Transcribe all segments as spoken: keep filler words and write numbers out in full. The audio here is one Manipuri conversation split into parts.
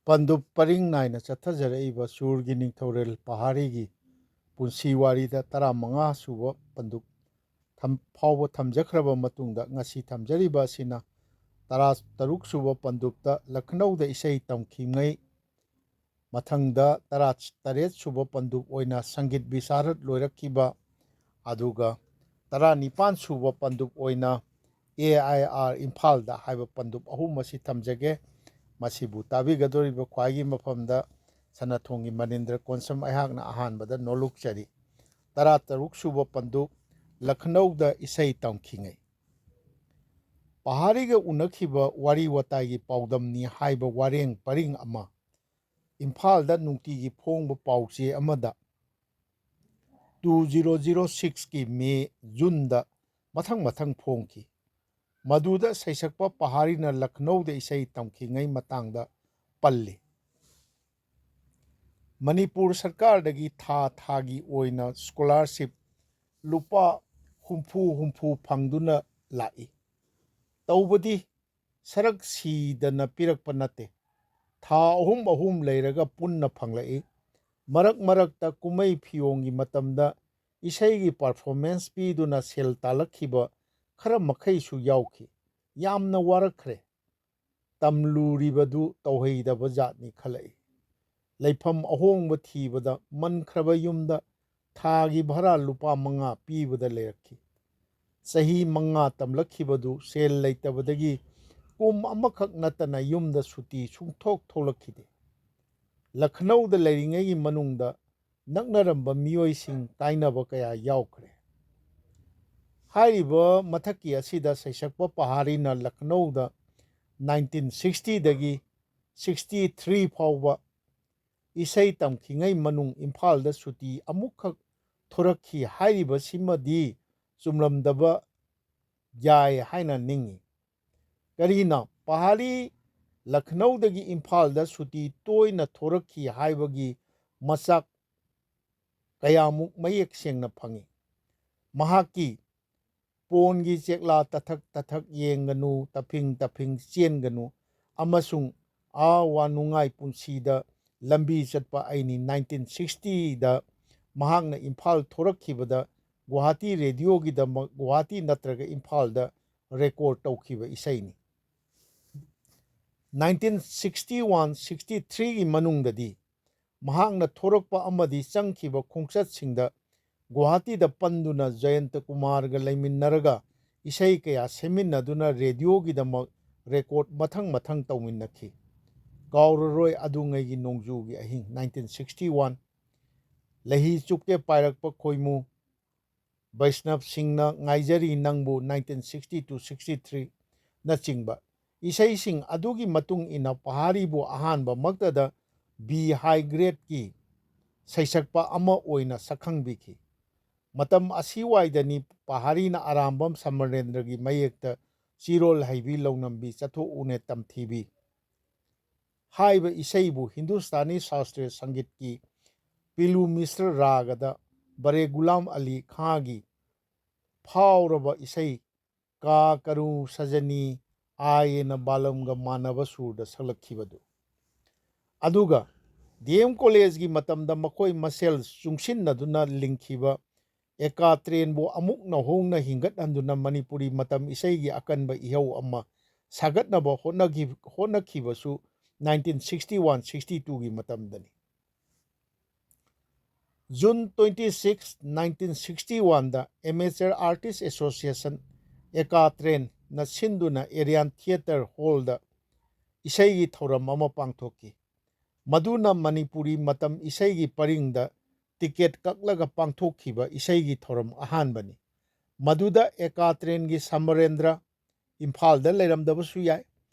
ꯄꯟꯗꯨꯞ ꯄꯔꯤꯡ ꯅꯥꯏꯅ ꯆꯠꯊꯖꯔꯛꯏꯕ ꯁꯨꯔꯒꯤ ꯅꯤꯡꯊꯧꯔꯦꯜ ꯄꯍꯥꯔꯤꯒꯤ ꯄꯨꯟꯁꯤ ꯋꯥꯔꯤꯗ ꯇꯔꯥꯃꯉꯥ ꯁꯨꯕ ꯄꯟꯗꯨꯞ ꯊꯝ-, ꯐꯥꯎꯕ ꯊꯝꯖꯈ꯭ꯔꯕ ꯃꯇꯨꯡꯗ, ꯉꯁꯤ ꯊꯝꯖꯔꯤꯕ ꯑꯁꯤꯅ ꯇꯔꯥ ꯇꯔꯨꯛ ꯁꯨꯕ ꯄꯟꯗꯨꯞꯇ ꯂꯈꯅꯧꯗ ꯏꯁꯩ ꯇꯝꯈꯤꯉꯩ, ꯃꯊꯪꯗ ꯇꯔꯥ ꯇꯔꯦꯠ ꯁꯨꯕ ꯄꯟꯗꯨꯞ ꯑꯣꯏꯅ ꯁꯪꯒꯤꯠ ꯕꯤꯁꯥꯔꯠ ꯂꯣꯏꯔꯛꯈꯤꯕ, ꯑꯗꯨꯒ ꯇꯔꯥꯅꯤꯄꯥꯟ ꯁꯨꯕ ꯄꯟꯗꯨꯞ ꯑꯣꯏꯅ ꯑꯦ ꯑꯥꯏ ꯑꯥꯔ ꯏꯝꯐꯥꯜꯗ ꯍꯥꯏꯕ ꯄꯟꯗꯨꯞ ꯑꯍꯨꯝ ꯑꯁꯤ ꯊꯝꯖꯒꯦ꯫ ꯃꯁꯤꯕꯨ ꯇꯥꯕꯤꯒꯗꯧꯔꯤꯕ ꯈ꯭ꯋꯥꯏꯒꯤ ꯃꯐꯝꯗ ꯁꯅꯥꯊꯣꯡꯒꯤ ꯃꯅꯤꯟꯗ꯭ꯔ ꯀꯣꯟꯁꯝ ꯑꯩꯍꯥꯛꯅ ꯑꯍꯥꯟꯕꯗ ꯅꯣꯂꯨꯛꯆꯔꯤ꯫ ꯇꯔꯥ ꯇꯔꯨꯛ ꯁꯨꯕ ꯄꯟꯗꯨꯞ, ꯂꯈꯅꯧꯗ ꯏꯁꯩ ꯇꯝꯈꯤꯉꯩ꯫ ꯄꯍꯥꯔꯤꯒ ꯎꯅꯈꯤꯕ ꯋꯥꯔꯤ ꯋꯥꯇꯥꯏꯒꯤ ꯄꯥꯎꯗꯝꯅꯤ ꯍꯥꯏꯕ ꯋꯥꯔꯦꯡ ꯄꯔꯤꯡ ꯑꯃ ꯏꯝꯐꯥꯜꯗ ꯅꯨꯡꯇꯤꯒꯤ ꯐꯣꯡꯕ ꯄꯥꯎꯆꯦ ꯑꯃꯗ ꯇꯨ ꯖꯤꯔꯣ ꯖꯤꯔꯣ ꯁꯤꯛꯁꯀꯤ ꯃꯦ, ꯖꯨꯟꯗ ꯃꯊꯪ ꯃꯊꯪ ꯐꯣꯡꯈꯤ꯫ ꯃꯗꯨꯗ ꯁꯩꯁꯛꯄ ꯄꯍꯥꯔꯤꯅ ꯂꯈꯅꯧꯗ ꯏꯁꯩ ꯇꯝꯈꯤꯉꯩ ꯃꯇꯥꯡꯗ ꯄꯜꯂꯤ꯫ ꯃꯅꯤꯄꯨꯔ ꯁꯔꯀꯥꯔꯗꯒꯤ ꯊꯥ ꯊꯥꯒꯤ ꯑꯣꯏꯅ ꯁ꯭ꯀꯣꯂꯥꯔꯁꯤꯞ ꯂꯨꯄꯥ ꯍꯨꯝꯐꯨ ꯍꯨꯝꯐꯨ ꯐꯪꯗꯨꯅ ꯂꯥꯛꯏ꯫ ꯇꯧꯕꯗꯤ ꯁꯔꯛ ꯁꯤꯗꯅ ꯄꯤꯔꯛꯄ ꯅꯠꯇꯦ꯫ ꯊꯥ ꯑꯍꯨꯝ ꯑꯍꯨꯝ ꯂꯩꯔꯒ ꯄꯨꯟꯅ ꯐꯪꯂꯛꯏ꯫ ꯃꯔꯛ ꯃꯔꯛꯇ ꯀꯨꯝꯍꯩ ꯐꯤꯌꯣꯡꯒꯤ ꯃꯇꯝꯗ ꯏꯁꯩꯒꯤ ꯄꯔꯐꯣꯔꯃꯦꯟꯁ ꯄꯤꯗꯨꯅ ꯁꯦꯜ ꯇꯥꯜꯂꯛꯈꯤꯕ ꯈꯔ ꯃꯈꯩꯁꯨ ꯌꯥꯎꯈꯤ꯫ ꯌꯥꯝꯅ ꯋꯥꯔꯛꯈ꯭ꯔꯦ꯫ ꯇꯝꯂꯨꯔꯤꯕꯗꯨ ꯇꯧꯍꯩꯗꯕ ꯖꯥꯠꯅꯤ ꯈꯜꯂꯛꯏ꯫ ꯂꯩꯐꯝ ꯑꯍꯣꯡꯕ ꯊꯤꯕꯗ ꯃꯟꯈ꯭ꯔꯕ ꯌꯨꯝꯗ ꯊꯥꯒꯤ ꯚꯔꯥ ꯂꯨꯄꯥ ꯃꯉꯥ ꯄꯤꯕꯗ ꯂꯩꯔꯛꯈꯤ꯫ ꯆꯍꯤ ꯃꯉꯥ ꯇꯝꯂꯛꯈꯤꯕꯗꯨ ꯁꯦꯜ ꯂꯩꯇꯕꯗꯒꯤ ꯀꯨꯝ ꯑꯃꯈꯛ ꯅꯠꯇꯅ ꯌꯨꯝꯗ ꯁꯨꯇꯤ ꯁꯨꯡꯊꯣꯛ ꯊꯣꯛꯂꯛꯈꯤꯗꯦ꯫ ꯂꯈꯅꯧꯗ ꯂꯩꯔꯤꯉꯩꯒꯤ ꯃꯅꯨꯡꯗ ꯅꯛꯅꯔꯝꯕ ꯃꯤꯑꯣꯏꯁꯤꯡ ꯀꯥꯏꯅꯕ ꯀꯌꯥ ꯌꯥꯎꯈ꯭ꯔꯦ꯫ ꯍꯥꯏꯔꯤꯕ ꯃꯊꯛꯀꯤ ꯑꯁꯤꯗ ꯁꯩꯁꯛꯄ ꯄꯍꯥꯔꯤꯅ ꯂꯈꯅꯧꯗ ꯅꯥꯏꯟꯇꯤꯟ ꯁꯤꯛꯁꯇꯤꯗꯒꯤ ꯁꯤꯛꯁꯇꯤ ꯊ꯭ꯔꯤ ꯐꯥꯎꯕ ꯏꯁꯩ ꯇꯝꯈꯤꯉꯩ ꯃꯅꯨꯡ ꯏꯝꯐꯥꯜꯗ ꯁꯨꯇꯤ ꯑꯃꯨꯛꯈꯛ ꯊꯣꯔꯛꯈꯤ ꯍꯥꯏꯔꯤꯕꯁꯤꯃꯗꯤ ꯆꯨꯝꯂꯝꯗꯕ ꯌꯥꯏ ꯍꯥꯏꯅ ꯅꯤꯡꯏ꯫ ꯀꯔꯤꯅ ꯄꯍꯥꯔꯤ ꯂꯈꯅꯧꯗꯒꯤ ꯏꯝꯐꯥꯜꯗ ꯁꯨꯇꯤ ꯇꯣꯏꯅ ꯊꯣꯔꯛꯈꯤ ꯍꯥꯏꯕꯒꯤ ꯃꯆꯥꯛ ꯀꯌꯥꯃꯨꯛ ꯃꯌꯦꯛ ꯁꯦꯡꯅ ꯐꯪꯏ꯫ ꯃꯍꯥꯛꯀꯤ "ꯄꯣꯟꯒꯤ ꯆꯦꯛꯂꯥ ꯇꯊꯛ ꯇꯊꯛ ꯌꯦꯡꯒꯅꯨ, ꯇꯐꯤꯡ ꯇꯐꯤꯡ ꯆꯦꯟꯒꯅꯨ" ꯑꯃꯁꯨꯡ ꯑꯥ ꯋꯥꯅꯨꯡꯉꯥꯏ ꯄꯨꯟꯁꯤꯗ ꯂꯝꯕꯤ ꯆꯠꯄ ꯑꯩꯅꯤ꯫ ꯅꯥꯏꯟꯇꯤꯟ ꯁꯤꯛꯁꯇꯤꯗ ꯃꯍꯥꯛꯅ ꯏꯝꯐꯥꯜ ꯊꯣꯔꯛꯈꯤꯕꯗ ꯒꯨꯋꯥꯍꯥꯇꯤ ꯔꯦꯗꯤꯑꯣꯒꯤꯗꯃꯛ, ꯒꯨꯋꯥꯍꯥꯇꯤ ꯅꯠꯇ꯭ꯔꯒ ꯏꯝꯐꯥꯜꯗ ꯔꯦꯀꯣꯔꯗ ꯇꯧꯈꯤꯕ ꯏꯁꯩꯅꯤ꯫ ꯅꯥꯏꯟꯇꯤꯟ ꯁꯤꯛꯁꯇꯤ ꯋꯥꯟ ꯁꯤꯛꯁꯇꯤ ꯊ꯭ꯔꯤꯒꯤ ꯃꯅꯨꯡꯗꯗꯤ ꯃꯍꯥꯛꯅ ꯊꯣꯔꯛꯄ ꯑꯃꯗꯤ ꯆꯪꯈꯤꯕ ꯈꯣꯡꯆꯠꯁꯤꯡꯗ ꯒꯨꯋꯥꯍꯥꯇꯤꯗ ꯄꯟꯗꯨꯅ ꯖꯌꯟꯇ ꯀꯨꯃꯥꯔꯒ ꯂꯩꯃꯤꯟꯅꯔꯒ ꯏꯁꯩ ꯀꯌꯥ ꯁꯦꯝꯃꯤꯟꯅꯗꯨꯅ ꯔꯦꯗꯤꯑꯣꯒꯤꯗꯃꯛ ꯔꯦꯀꯣꯔꯗ ꯃꯊꯪ ꯃꯊꯪ ꯇꯧꯃꯤꯟꯅꯈꯤ꯫ ꯀꯥꯎꯔꯔꯣꯏ ꯑꯗꯨꯉꯩꯒꯤ ꯅꯣꯡꯖꯨꯒꯤ ꯑꯍꯤꯡ, ꯅꯥꯏꯟꯇꯤꯟ ꯁꯤꯛꯁꯇꯤ ꯋꯥꯟ, ꯂꯩꯍꯤ ꯆꯨꯞꯀꯦ ꯄꯥꯏꯔꯛꯄ ꯈꯣꯏꯃꯨ, ꯕꯩꯁꯅꯕ ꯁꯤꯡꯅ ꯉꯥꯏꯖꯔꯤ ꯅꯪꯕꯨ, nineteen sixty two sixty three ꯅꯆꯤꯡꯕ ꯏꯁꯩꯁꯤꯡ ꯑꯗꯨꯒꯤ ꯃꯇꯨꯡ ꯏꯟꯅ ꯄꯍꯥꯔꯤꯕꯨ ꯑꯍꯥꯟꯕꯃꯛꯇꯗ ꯕꯤ ꯍꯥꯏ ꯒ꯭ꯔꯦꯗꯀꯤ ꯁꯩꯁꯛꯄ ꯑꯃ ꯑꯣꯏꯅ ꯁꯛꯈꯪꯕꯤꯈꯤ꯫ ꯃꯇꯝ ꯑꯁꯤꯋꯥꯏꯗꯅꯤ ꯄꯍꯥꯔꯤꯅ ꯑꯔꯥꯝꯕꯝ ꯁꯃꯔꯦꯟꯗ꯭ꯔꯒꯤ ꯃꯌꯦꯛꯇ ꯆꯤꯔꯣꯜ ꯍꯩꯕꯤ ꯂꯧꯅꯝꯕꯤ ꯆꯠꯊꯣꯛꯎꯅꯦ ꯇꯝꯊꯤꯕꯤ ꯍꯥꯏꯕ ꯏꯁꯩꯕꯨ ꯍꯤꯟꯗꯨꯁꯇꯥꯅꯤ ꯁꯥꯁꯇ꯭ꯔꯤꯌ ꯁꯪꯒꯤꯠꯀꯤ ꯄꯤꯂꯨ ꯃꯤꯁ꯭ꯔ ꯔꯥꯒꯗ ꯕꯔꯦ ꯒꯨꯂꯥꯝ ꯑꯂꯤ ꯈꯥꯟꯒꯤ ꯐꯥꯎꯔꯕ ꯏꯁꯩ ꯀꯥ ꯀꯔꯨ ꯁꯖꯅꯤ ꯑꯥꯌꯦꯅ ꯕꯥꯂꯝꯒ ꯃꯥꯟꯅꯕ ꯁꯨꯔꯗ ꯁꯛꯂꯛꯈꯤꯕꯗꯨ꯫ ꯑꯗꯨꯒ ꯗꯤ ꯑꯦꯝ ꯀꯣꯂꯦꯖꯒꯤ ꯃꯇꯝꯗ ꯃꯈꯣꯏ ꯃꯁꯦꯜ ꯆꯨꯡꯁꯤꯟꯅꯗꯨꯅ ꯂꯤꯡꯈꯤꯕ ꯑꯦꯀꯥ ꯇ꯭ꯔꯦꯟꯕꯨ ꯑꯃꯨꯛ ꯅꯧꯍꯧꯅ ꯍꯤꯡꯒꯠꯍꯟꯗꯨꯅ ꯃꯅꯤꯄꯨꯔꯤ ꯃꯇꯝ ꯏꯁꯩꯒꯤ ꯑꯀꯟꯕ ꯏꯍꯧ ꯑꯃ ꯁꯥꯒꯠꯅꯕ ꯍꯣꯠꯅꯈꯤ-, ꯍꯣꯠꯅꯈꯤꯕꯁꯨ ꯅꯥꯏꯟꯇꯤꯟ ꯁꯤꯛꯁꯇꯤ ꯋꯥꯟ ꯁꯤꯛꯁꯇꯤ ꯇꯨꯒꯤ ꯃꯇꯝꯗꯅꯤ꯫ June twenty six, nineteen sixty ꯋꯥꯟꯗ Amateur Artist Association, ꯑꯦꯀꯥ ꯇ꯭ꯔꯦꯟꯅ ꯁꯤꯟꯗꯨꯅ ꯑꯦꯔꯤꯌꯥꯟ ꯊꯤꯌꯦꯇꯔ ꯍꯣꯜꯗ ꯏꯁꯩꯒꯤ ꯊꯧꯔꯝ ꯑꯃ ꯄꯥꯡꯊꯣꯛꯈꯤ꯫ ꯃꯗꯨꯅ ꯃꯅꯤꯄꯨꯔꯤ ꯃꯇꯝ ꯏꯁꯩꯒꯤ ꯄꯔꯤꯡꯗ ꯇꯤꯀꯦꯠ ꯀꯛꯂꯒ ꯄꯥꯡꯊꯣꯛꯈꯤꯕ ꯏꯁꯩꯒꯤ ꯊꯧꯔꯝ ꯑꯍꯥꯟꯕꯅꯤ꯫ ꯃꯗꯨꯗ ꯑꯦꯀꯥ ꯇ꯭ꯔꯦꯟꯒꯤ ꯁꯃꯔꯦꯟꯗ꯭ꯔ, ꯏꯝꯐꯥꯜꯗ ꯂꯩꯔꯝꯗꯕꯁꯨ ꯌꯥꯏ,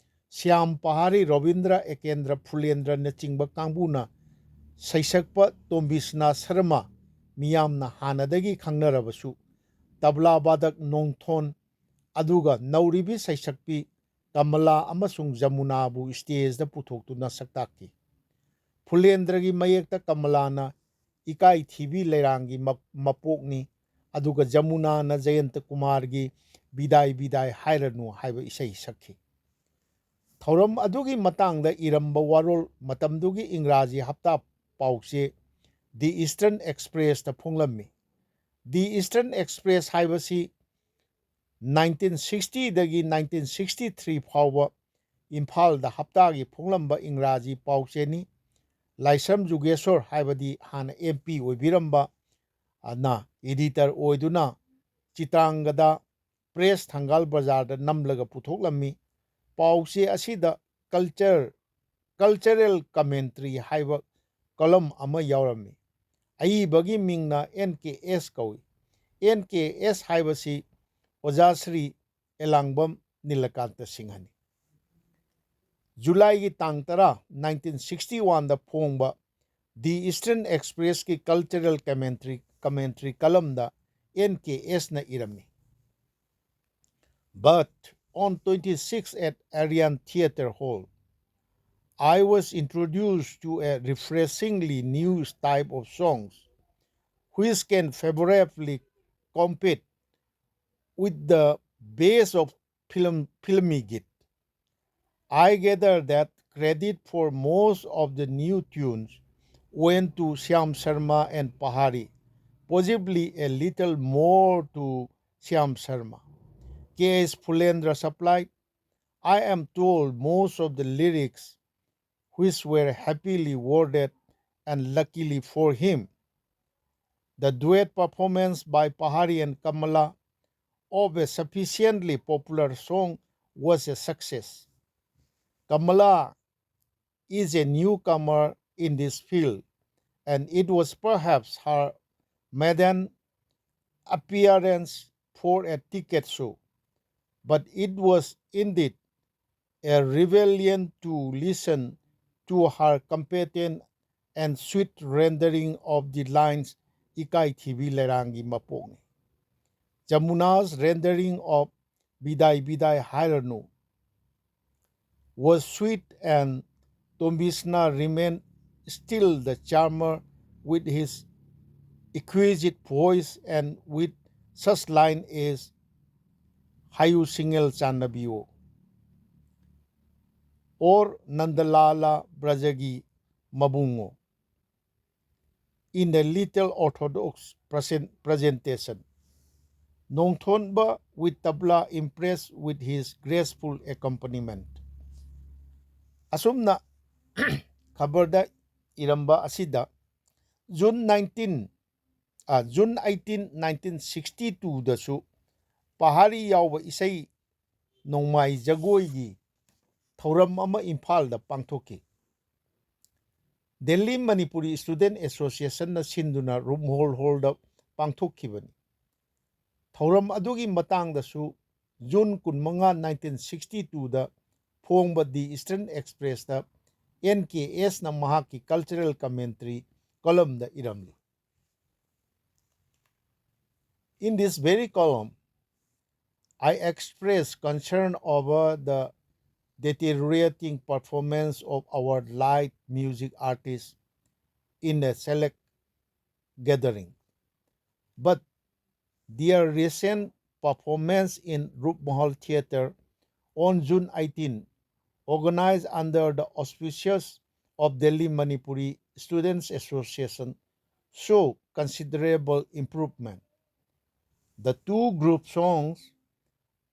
ꯁ꯭ꯌꯥꯝ ꯄꯍꯥꯔꯤ, ꯔꯣꯕꯤꯟꯗ꯭ꯔ, ꯑꯦꯀꯦꯟꯗ꯭ꯔ, ꯐꯨꯂꯦꯟꯗ꯭ꯔꯅꯆꯤꯡꯕ ꯀꯥꯡꯕꯨꯅ ꯁꯩꯁꯛꯄ ꯇꯣꯝꯕꯤꯁꯅꯥ ꯁꯔꯃ, ꯃꯤꯌꯥꯝꯅ ꯍꯥꯟꯅꯗꯒꯤ ꯈꯪꯅꯔꯕꯁꯨ, ꯇꯕ꯭ꯂꯥ ꯕꯥꯗꯛ ꯅꯣꯡꯊꯣꯟ, ꯑꯗꯨꯒ ꯅꯧꯔꯤꯕꯤ ꯁꯩꯁꯛꯄꯤ ꯀꯃꯂꯥ ꯑꯃꯁꯨꯡ ꯖꯃꯨꯅꯥꯕꯨ ꯁ꯭ꯇꯦꯖꯗ ꯄꯨꯊꯣꯛꯇꯨꯅ ꯁꯛꯇꯥꯛꯈꯤ꯫ ꯐꯨꯂꯦꯟꯗ꯭ꯔꯒꯤ ꯃꯌꯦꯛꯇ ꯀꯃꯂꯥꯅ ꯏꯀꯥꯏ ꯊꯤꯕꯤ ꯂꯩꯔꯥꯡꯒꯤ ꯃ-, ꯃꯄꯣꯛꯅꯤ, ꯑꯗꯨꯒ ꯖꯃꯨꯅꯥꯅ ꯖꯌꯟꯇ ꯀꯨꯃꯥꯔꯒꯤ ꯕꯤꯗꯥꯏ ꯕꯤꯗꯥꯏ ꯍꯥꯏꯔꯅꯨ ꯍꯥꯏꯕ ꯏꯁꯩ ꯁꯛꯈꯤ꯫ ꯊꯧꯔꯝ ꯑꯗꯨꯒꯤ ꯃꯇꯥꯡꯗ ꯏꯔꯝꯕ ꯋꯥꯔꯣꯜ ꯃꯇꯝꯗꯨꯒꯤ ꯏꯪꯒ꯭ꯔꯥꯖꯤ ꯍꯞꯇꯥ ꯄꯥꯎꯆꯦ The Eastern Expressꯇ ꯐꯣꯡꯂꯝꯃꯤ꯫ The Eastern Express ꯍꯥꯏꯕꯁꯤ nineteen sixtyꯗꯒꯤ nineteen sixty three ꯐꯥꯎꯕ ꯏꯝꯐꯥꯜꯗ ꯍꯞꯇꯥꯒꯤ ꯐꯣꯡꯂꯝꯕ ꯏꯪꯒ꯭ꯔꯥꯖꯤ ꯄꯥꯎꯆꯦꯅꯤ꯫ ꯂꯥꯏꯁ꯭ꯔꯝ ꯖꯨꯒꯦꯁꯣꯔ ꯍꯥꯏꯕꯗꯤ ꯍꯥꯟꯅ M P ꯑꯣꯏꯕꯤꯔꯝꯕ ꯑꯅ editor ꯑꯣꯏꯗꯨꯅ ꯆꯤꯇ꯭ꯔꯥꯡꯒꯗ ꯄ꯭ꯔꯦꯁ ꯊꯪꯒꯥꯜ ꯕꯖꯥꯔꯗ ꯅꯝꯂꯒ ꯄꯨꯊꯣꯛꯂꯝꯃꯤ꯫ ꯄꯥꯎꯆꯦ ꯑꯁꯤꯗ culture, cultural commentary ꯍꯥꯏꯕ column ꯑꯃ ꯌꯥꯎꯔꯝꯃꯤ꯫ ꯑꯏꯕꯒꯤ ꯃꯤꯡꯅ N K S ꯀꯧꯏ꯫ N K S ꯍꯥꯏꯕꯁꯤ ꯑꯣꯖꯥ ꯁ꯭ꯔꯤ ꯑꯦꯂꯥꯡꯕꯝ ꯅꯤꯂꯀꯥꯟꯇ ꯁꯤꯡꯍꯅꯤ꯫ ꯖꯨꯂꯥꯏꯒꯤ ꯇꯥꯡ ꯇꯔꯥ, nineteen sixty oneꯗ ꯐꯣꯡꯕ The Eastern Expressꯀꯤ cultural commentary, commentary columnꯗ N K Sꯅ ꯏꯔꯝꯃꯤ꯫ But on twenty-six at Aryan Theatre Hall, I was introduced to a refreshingly new type of songs which can favorably compete with the base of film, filmy git. I gather that credit for most of the new tunes went to Shyam Sharma and Pahari, possibly a little more to Shyam Sharma. K S Phulendra supplied. I am told most of the lyrics, which were happily worded and luckily for him. The duet performance by Pahari and Kamala of a sufficiently popular song was a success. Kamala is a newcomer in this field, and it was perhaps her maiden appearance for a ticket show, but it was indeed a revelation to listen to her competent and sweet rendering of the lines ꯏꯀꯥꯏꯊꯤꯕꯤ ꯂꯩꯔꯥꯡꯒꯤ ꯃꯄꯣꯛꯅꯤ꯫ Jamuna's rendering of ꯕꯤꯗꯥꯏ ꯕꯤꯗꯥꯏ ꯍꯥꯏꯔꯅꯨ was sweet, and Tombisna remained still the charmer with his exquisite voice and with such line as Hayu Singel Channabiyo. or Nandalala Brajagi Mabungo in the little orthodox present- presentation. Nongthonba with tabla impressed with his graceful accompaniment. ꯑꯁꯨꯝꯅ ꯈꯕꯔꯗ ꯏꯔꯝꯕ ꯑꯁꯤꯗ June nineteen, ꯑ, June eighteen, nineteen sixty twoꯗꯁꯨ Pahari ꯌꯥꯎꯕ ꯏꯁꯩ ꯅꯣꯡꯃꯥꯏ ꯖꯒꯣꯏꯒꯤ ꯊꯧꯔꯝ ꯑꯃ ꯏꯝꯐꯥꯜꯗ ꯄꯥꯡꯊꯣꯛꯈꯤ꯫ Delhi Manipuri Student Associationꯅ ꯁꯤꯟꯗꯨꯅ ꯔꯨꯞꯃꯍꯣꯜ ꯍꯣꯜꯗ ꯄꯥꯡꯊꯣꯛꯈꯤꯕꯅꯤ꯫ ꯊꯧꯔꯝ ꯑꯗꯨꯒꯤ ꯃꯇꯥꯡꯗꯁꯨ June ꯀꯨꯟꯃꯉꯥ, nineteen sixty twoꯗ ꯐꯣꯡꯕ The Eastern Expressꯇ N K Sꯅ ꯃꯍꯥꯛꯀꯤ cultural commentary columnꯗ ꯏꯔꯝꯂꯤ꯫ In this very column, I express concern over the deteriorating performance of our light music artists in a select gathering. But their recent performance in Rupmahal Theatre on June eighteen, organized under the auspices of Delhi Manipuri Students Association, show considerable improvement. The two group songs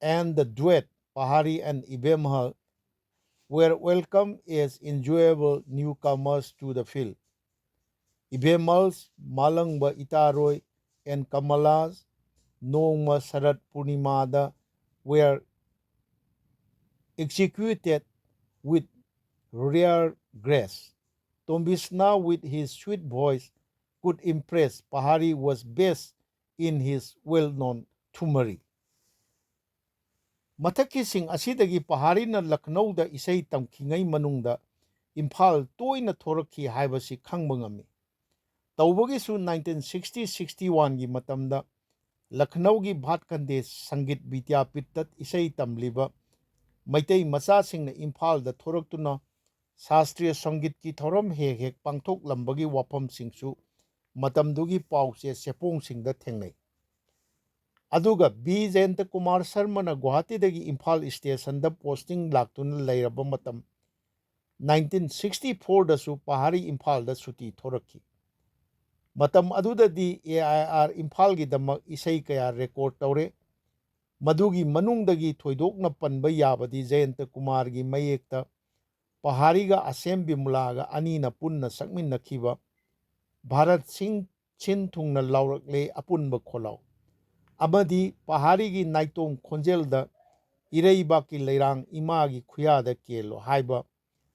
and the duet Pahari and Ibemahal were welcome as enjoyable newcomers to the field. Ibemal's Malangba Itaroi and Kamala's Nongma Sarat Purnimada were executed with rare grace. Tombisna, with his sweet voice, could impress. Pahari was best in his well-known Thumari. ꯃꯊꯛꯀꯤꯁꯤꯡ ꯑꯁꯤꯗꯒꯤ ꯄꯍꯥꯔꯤꯅ ꯂꯈꯅꯧꯗ ꯏꯁꯩ ꯇꯝꯈꯤꯉꯩ ꯃꯅꯨꯡꯗ ꯏꯝꯐꯥꯜ ꯇꯣꯏꯅ ꯊꯣꯔꯛꯈꯤ ꯍꯥꯏꯕꯁꯤ ꯈꯪꯕ ꯉꯝꯃꯤ꯫ ꯇꯧꯕꯒꯤꯁꯨ nineteen sixty sixty oneꯒꯤ ꯃꯇꯝꯗ ꯂꯈꯅꯧꯒꯤ ꯚꯥꯠꯈꯟꯗꯦ ꯁꯪꯒꯤꯠ ꯕꯤꯗ꯭ꯌꯥꯄꯤꯊꯇ ꯏꯁꯩ ꯇꯝꯂꯤꯕ ꯃꯩꯇꯩ ꯃꯆꯥꯁꯤꯡꯅ ꯏꯝꯐꯥꯜꯗ ꯊꯣꯔꯛꯇꯨꯅ ꯁꯥꯁꯇ꯭ꯔꯤꯌ ꯁꯪꯒꯤꯠꯀꯤ ꯊꯧꯔꯝ ꯍꯦꯛ ꯍꯦꯛ ꯄꯥꯡꯊꯣꯛꯂꯝꯕꯒꯤ ꯋꯥꯐꯝꯁꯤꯡꯁꯨ ꯃꯇꯝꯗꯨꯒꯤ ꯄꯥꯎꯆꯦ ꯆꯦꯐꯣꯡꯁꯤꯡꯗ ꯊꯦꯡꯅꯩ꯫ ꯑꯗꯨꯒ ꯕꯤ ꯖꯌꯟꯇ ꯀꯨꯃꯥꯔ ꯁꯔꯃꯅ ꯒꯨꯋꯥꯍꯥꯇꯤꯗꯒꯤ ꯏꯝꯐꯥꯜ ꯁ꯭ꯇꯦꯁꯟꯗ ꯄꯣꯁꯇꯤꯡ ꯂꯥꯛꯇꯨꯅ ꯂꯩꯔꯕ ꯃꯇꯝ ꯅꯥꯏꯟꯇꯤꯟ ꯁꯤꯛꯁꯇꯤ ꯐꯣꯔꯗꯁꯨ ꯄꯍꯥꯔꯤ ꯏꯝꯐꯥꯜꯗ ꯁꯨꯇꯤ ꯊꯣꯔꯛꯈꯤ꯫ ꯃꯇꯝ ꯑꯗꯨꯗꯗꯤ ꯑꯦ ꯑꯥꯏ ꯑꯥꯔ ꯏꯝꯐꯥꯜꯒꯤꯗꯃꯛ ꯏꯁꯩ ꯀꯌꯥ ꯔꯦꯀꯣꯔꯗ ꯇꯧꯔꯦ꯫ ꯃꯗꯨꯒꯤ ꯃꯅꯨꯡꯗꯒꯤ ꯊꯣꯏꯗꯣꯛꯅ ꯄꯟꯕ ꯌꯥꯕꯗꯤ ꯖꯌꯟꯇ ꯀꯨꯃꯥꯔꯒꯤ ꯃꯌꯦꯛꯇ ꯄꯍꯥꯔꯤꯒ ꯑꯁꯦꯝ ꯕꯤꯃꯨꯂꯥꯒ ꯑꯅꯤꯅ ꯄꯨꯟꯅ ꯁꯛꯃꯤꯟꯅꯈꯤꯕ ꯚꯥꯔꯠ ꯁꯤꯡ ꯁꯤꯟ ꯊꯨꯡꯅ ꯂꯥꯎꯔꯛꯂꯦ ꯑꯄꯨꯟꯕ ꯈꯣꯜꯂꯥꯎ ꯑꯃꯗꯤ ꯄꯍꯥꯔꯤꯒꯤ ꯅꯥꯏꯇꯣꯝ ꯈꯣꯟꯖꯦꯜꯗ ꯏꯔꯩꯕꯥꯛꯀꯤ ꯂꯩꯔꯥꯡ ꯏꯃꯥꯒꯤ ꯈꯨꯌꯥꯗ ꯀꯦꯜꯂꯣ ꯍꯥꯏꯕ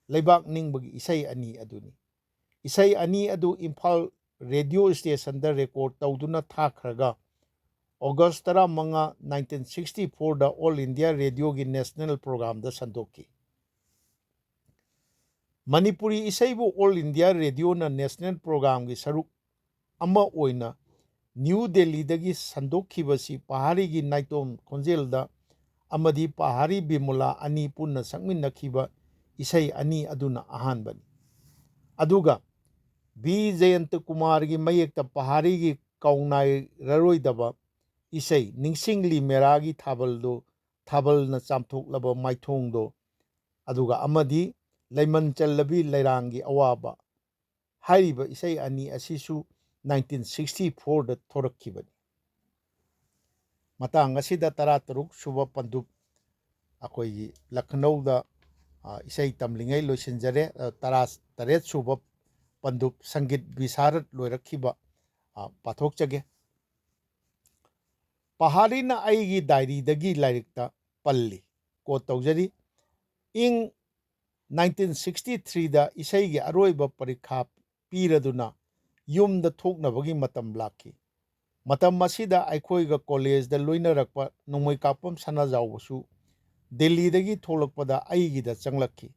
ꯂꯩꯕꯥꯛ ꯅꯤꯡꯕꯒꯤ ꯏꯁꯩ ꯑꯅꯤ ꯑꯗꯨꯅꯤ꯫ ꯏꯁꯩ ꯑꯅꯤ ꯑꯗꯨ ꯏꯝꯐꯥꯜ ꯔꯦꯗꯤꯑꯣ ꯁ꯭ꯇꯦꯁꯟꯗ ꯔꯦꯀꯣꯔꯗ ꯇꯧꯗꯨꯅ ꯊꯥꯈ꯭ꯔꯒ ꯑꯣꯒꯁ ꯇꯔꯥꯃꯉꯥ, ꯅꯥꯏꯟꯇꯤꯟ ꯁꯤꯛꯁꯇꯤ ꯐꯣꯔꯗ ꯑꯣꯜ ꯏꯟꯗꯤꯌꯥ ꯔꯦꯗꯤꯑꯣꯒꯤ ꯅꯦꯁꯅꯦꯜ ꯄ꯭ꯔꯣꯒ꯭ꯔꯥꯝꯗ ꯁꯟꯗꯣꯛꯈꯤ꯫ ꯃꯅꯤꯄꯨꯔꯤ ꯏꯁꯩꯕꯨ ꯑꯣꯜ ꯏꯟꯗꯤꯌꯥ ꯔꯦꯗꯤꯑꯣꯅ ꯅꯦꯁꯅꯦꯜ ꯄ꯭ꯔꯣꯒ꯭ꯔꯥꯝꯒꯤ ꯁꯔꯨꯛ ꯑꯃ ꯑꯣꯏꯅ ꯅ꯭ꯌꯨ ꯗꯦꯜꯂꯤꯗꯒꯤ ꯁꯟꯗꯣꯛꯈꯤꯕꯁꯤ ꯄꯍꯥꯔꯤꯒꯤ ꯅꯥꯏꯇꯣꯝ ꯈꯣꯟꯖꯦꯜꯗ ꯑꯃꯗꯤ ꯄꯍꯥꯔꯤ ꯕꯤꯃꯣꯂꯥ ꯑꯅꯤ ꯄꯨꯟꯅ ꯁꯛꯃꯤꯟꯅꯈꯤꯕ ꯏꯁꯩ ꯑꯅꯤ ꯑꯗꯨꯅ ꯑꯍꯥꯟꯕꯅꯤ꯫ ꯑꯗꯨꯒ ꯕꯤ ꯖꯌꯟꯇ ꯀꯨꯃꯥꯔꯒꯤ ꯃꯌꯦꯛꯇ ꯄꯍꯥꯔꯤꯒꯤ ꯀꯥꯎꯅꯥꯏꯔꯔꯣꯏꯗꯕ ꯏꯁꯩ ꯅꯤꯡꯁꯤꯡꯂꯤ ꯃꯦꯔꯥꯒꯤ ꯊꯥꯕꯜꯗꯣ, ꯊꯥꯕꯜꯅ ꯆꯥꯝꯊꯣꯛꯂꯕ ꯃꯥꯏꯊꯣꯡꯗꯣ, ꯑꯗꯨꯒ ꯑꯃꯗꯤ ꯂꯩꯃꯟ ꯆꯜꯂꯕꯤ ꯂꯩꯔꯥꯡꯒꯤ ꯑꯋꯥꯕ ꯍꯥꯏꯔꯤꯕ ꯏꯁꯩ ꯑꯅꯤ ꯑꯁꯤꯁꯨ ꯅꯥꯏꯟꯇꯤꯟ ꯁꯤꯛꯁꯇꯤ ꯐꯣꯔꯗ ꯊꯣꯔꯛꯈꯤꯕꯅꯤ꯫ ꯃꯇꯥꯡ ꯑꯁꯤꯗ ꯇꯔꯥꯇꯔꯨꯛ ꯁꯨꯕ ꯄꯟꯗꯨꯞ ꯑꯩꯈꯣꯏꯒꯤ ꯂꯈꯅꯧꯗ, ꯑ, ꯏꯁꯩ ꯇꯝꯂꯤꯉꯩ ꯂꯣꯏꯁꯤꯟꯖꯔꯦ꯫ ꯑ, ꯇꯔꯥ ꯇꯔꯦꯠ ꯁꯨꯕ ꯄꯟꯗꯨꯞ ꯁꯪꯒꯤꯠ ꯕꯤꯁꯥꯔꯠ ꯂꯣꯏꯔꯛꯈꯤꯕ, ꯑ, ꯄꯥꯊꯣꯛꯆꯒꯦ꯫ ꯄꯍꯥꯔꯤꯅ ꯑꯩꯒꯤ ꯗꯥꯏꯔꯤꯗꯒꯤ ꯂꯥꯏꯔꯤꯛꯇ ꯄꯜꯂꯤ, ꯀꯣꯠ ꯇꯧꯖꯔꯤ, "ꯏꯪ ꯅꯥꯏꯟꯇꯤꯟ ꯁꯤꯛꯁꯇꯤ ꯊ꯭ꯔꯤꯗ ꯏꯁꯩꯒꯤ ꯑꯔꯣꯏꯕ ꯄꯔꯤꯈꯥ ꯄꯤꯔꯗꯨꯅ ꯌꯨꯝꯗ ꯊꯣꯛꯅꯕꯒꯤ ꯃꯇꯝ ꯂꯥꯛꯈꯤ꯫ ꯃꯇꯝ ꯑꯁꯤꯗ ꯑꯩꯈꯣꯏꯒ ꯀꯣꯂꯦꯖꯗ ꯂꯣꯏꯅꯔꯛꯄ ꯅꯣꯡꯃꯩꯀꯥꯞꯄꯝ ꯁꯅꯥꯖꯥꯎꯕꯁꯨ ꯗꯤꯜꯂꯤꯗꯒꯤ ꯊꯣꯛꯂꯛꯄꯗ ꯑꯩꯒꯤꯗ ꯆꯪꯂꯛꯈꯤ꯫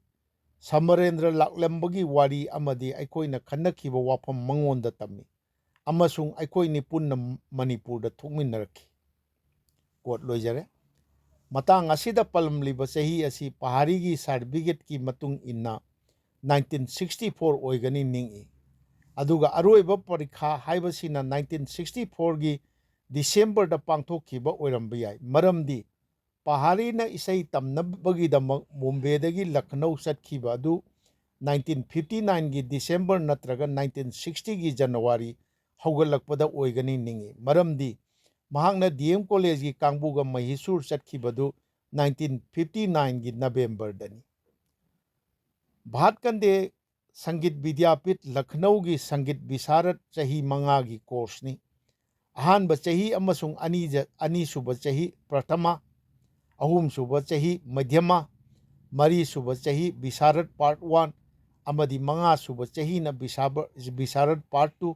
ꯁꯃꯔꯦꯟꯗ꯭ꯔ ꯂꯥꯛꯂꯝꯕꯒꯤ ꯋꯥꯔꯤ ꯑꯃꯗꯤ ꯑꯩꯈꯣꯏꯅ ꯈꯟꯅꯈꯤꯕ ꯋꯥꯐꯝ ꯃꯉꯣꯟꯗ ꯇꯝꯃꯤ ꯑꯃꯁꯨꯡ ꯑꯩꯈꯣꯏꯅꯤ ꯄꯨꯟꯅ ꯃꯅꯤꯄꯨꯔꯗ ꯊꯣꯛꯃꯤꯟꯅꯔꯛꯈꯤ"꯫ ꯀꯣꯠ ꯂꯣꯏꯖꯔꯦ꯫ ꯃꯇꯥꯡ ꯑꯁꯤꯗ ꯄꯜꯂꯝꯂꯤꯕ ꯆꯍꯤ ꯑꯁꯤ ꯄꯍꯥꯔꯤꯒꯤ ꯁꯥꯔꯇꯤꯐꯤꯀꯦꯠꯀꯤ ꯃꯇꯨꯡ ꯏꯟꯅ ꯅꯥꯏꯟꯇꯤꯟ ꯁꯤꯛꯁꯇꯤ ꯐꯣꯔ ꯑꯣꯏꯒꯅꯤ ꯅꯤꯡꯏ꯫ ꯑꯗꯨꯒ ꯑꯔꯣꯏꯕ ꯄꯔꯤꯈꯥ ꯍꯥꯏꯕꯁꯤꯅ ꯅꯥꯏꯟꯇꯤꯟ ꯁꯤꯛꯁꯇꯤ ꯐꯣꯔꯒꯤ ꯗꯤꯁꯦꯝꯕꯔꯗ ꯄꯥꯡꯊꯣꯛꯈꯤꯕ ꯑꯣꯏꯔꯝꯕ ꯌꯥꯏ, ꯃꯔꯝꯗꯤ ꯄꯍꯥꯔꯤꯅ ꯏꯁꯩ ꯇꯝꯅꯕꯒꯤꯗꯃꯛ ꯕꯣꯝꯕꯦꯗꯒꯤ ꯂꯈꯅꯧ ꯆꯠꯈꯤꯕ ꯑꯗꯨ ꯅꯥꯏꯟꯇꯤꯟ ꯐꯤꯐꯇꯤ ꯅꯥꯏꯟꯒꯤ ꯗꯤꯁꯦꯝꯕꯔ ꯅꯠꯇ꯭ꯔꯒ ꯅꯥꯏꯟꯇꯤꯟ ꯁꯤꯛꯁꯇꯤꯒꯤ ꯖꯅꯋꯥꯔꯤ ꯍꯧꯒꯠꯂꯛꯄꯗ ꯑꯣꯏꯒꯅꯤ ꯅꯤꯡꯏ꯫ ꯃꯔꯝꯗꯤ ꯃꯍꯥꯛꯅ ꯗꯤ ꯑꯦꯝ ꯀꯣꯂꯦꯖꯀꯤ ꯀꯥꯡꯕꯨꯒ ꯃꯍꯤꯁꯨꯔ ꯆꯠꯈꯤꯕꯗꯨ ꯅꯥꯏꯟꯇꯤꯟ ꯐꯤꯐꯇꯤ ꯅꯥꯏꯟꯒꯤ ꯅꯕꯦꯝꯕꯔꯗꯅꯤ꯫ ꯚꯥꯠ ꯀꯟꯗꯦ ꯁꯪꯒꯤꯠ ꯕꯤꯗ꯭ꯌꯥꯄꯤꯊ ꯂꯈꯅꯧꯒꯤ ꯁꯪꯒꯤꯠ ꯕꯤꯁꯥꯔꯠ ꯆꯍꯤ ꯃꯉꯥꯒꯤ ꯀꯣꯔꯁꯅꯤ꯫ ꯑꯍꯥꯟꯕ ꯆꯍꯤ ꯑꯃꯁꯨꯡ ꯑꯅꯤꯖ-, ꯑꯅꯤꯁꯨꯕ ꯆꯍꯤ ꯄ꯭ꯔꯊꯃ, ꯑꯍꯨꯝꯁꯨꯕ ꯆꯍꯤ ꯃꯙ꯭ꯌꯃ, ꯃꯔꯤꯁꯨꯕ ꯆꯍꯤ ꯕꯤꯁꯥꯔꯠ ꯄꯥꯔꯠ ꯋꯥꯟ ꯑꯃꯗꯤ ꯃꯉꯥꯁꯨꯕ ꯆꯍꯤꯅ ꯕꯤꯁꯥꯕ-, ꯕꯤꯁꯥꯔꯠ ꯄꯥꯔꯠ ꯇꯨ,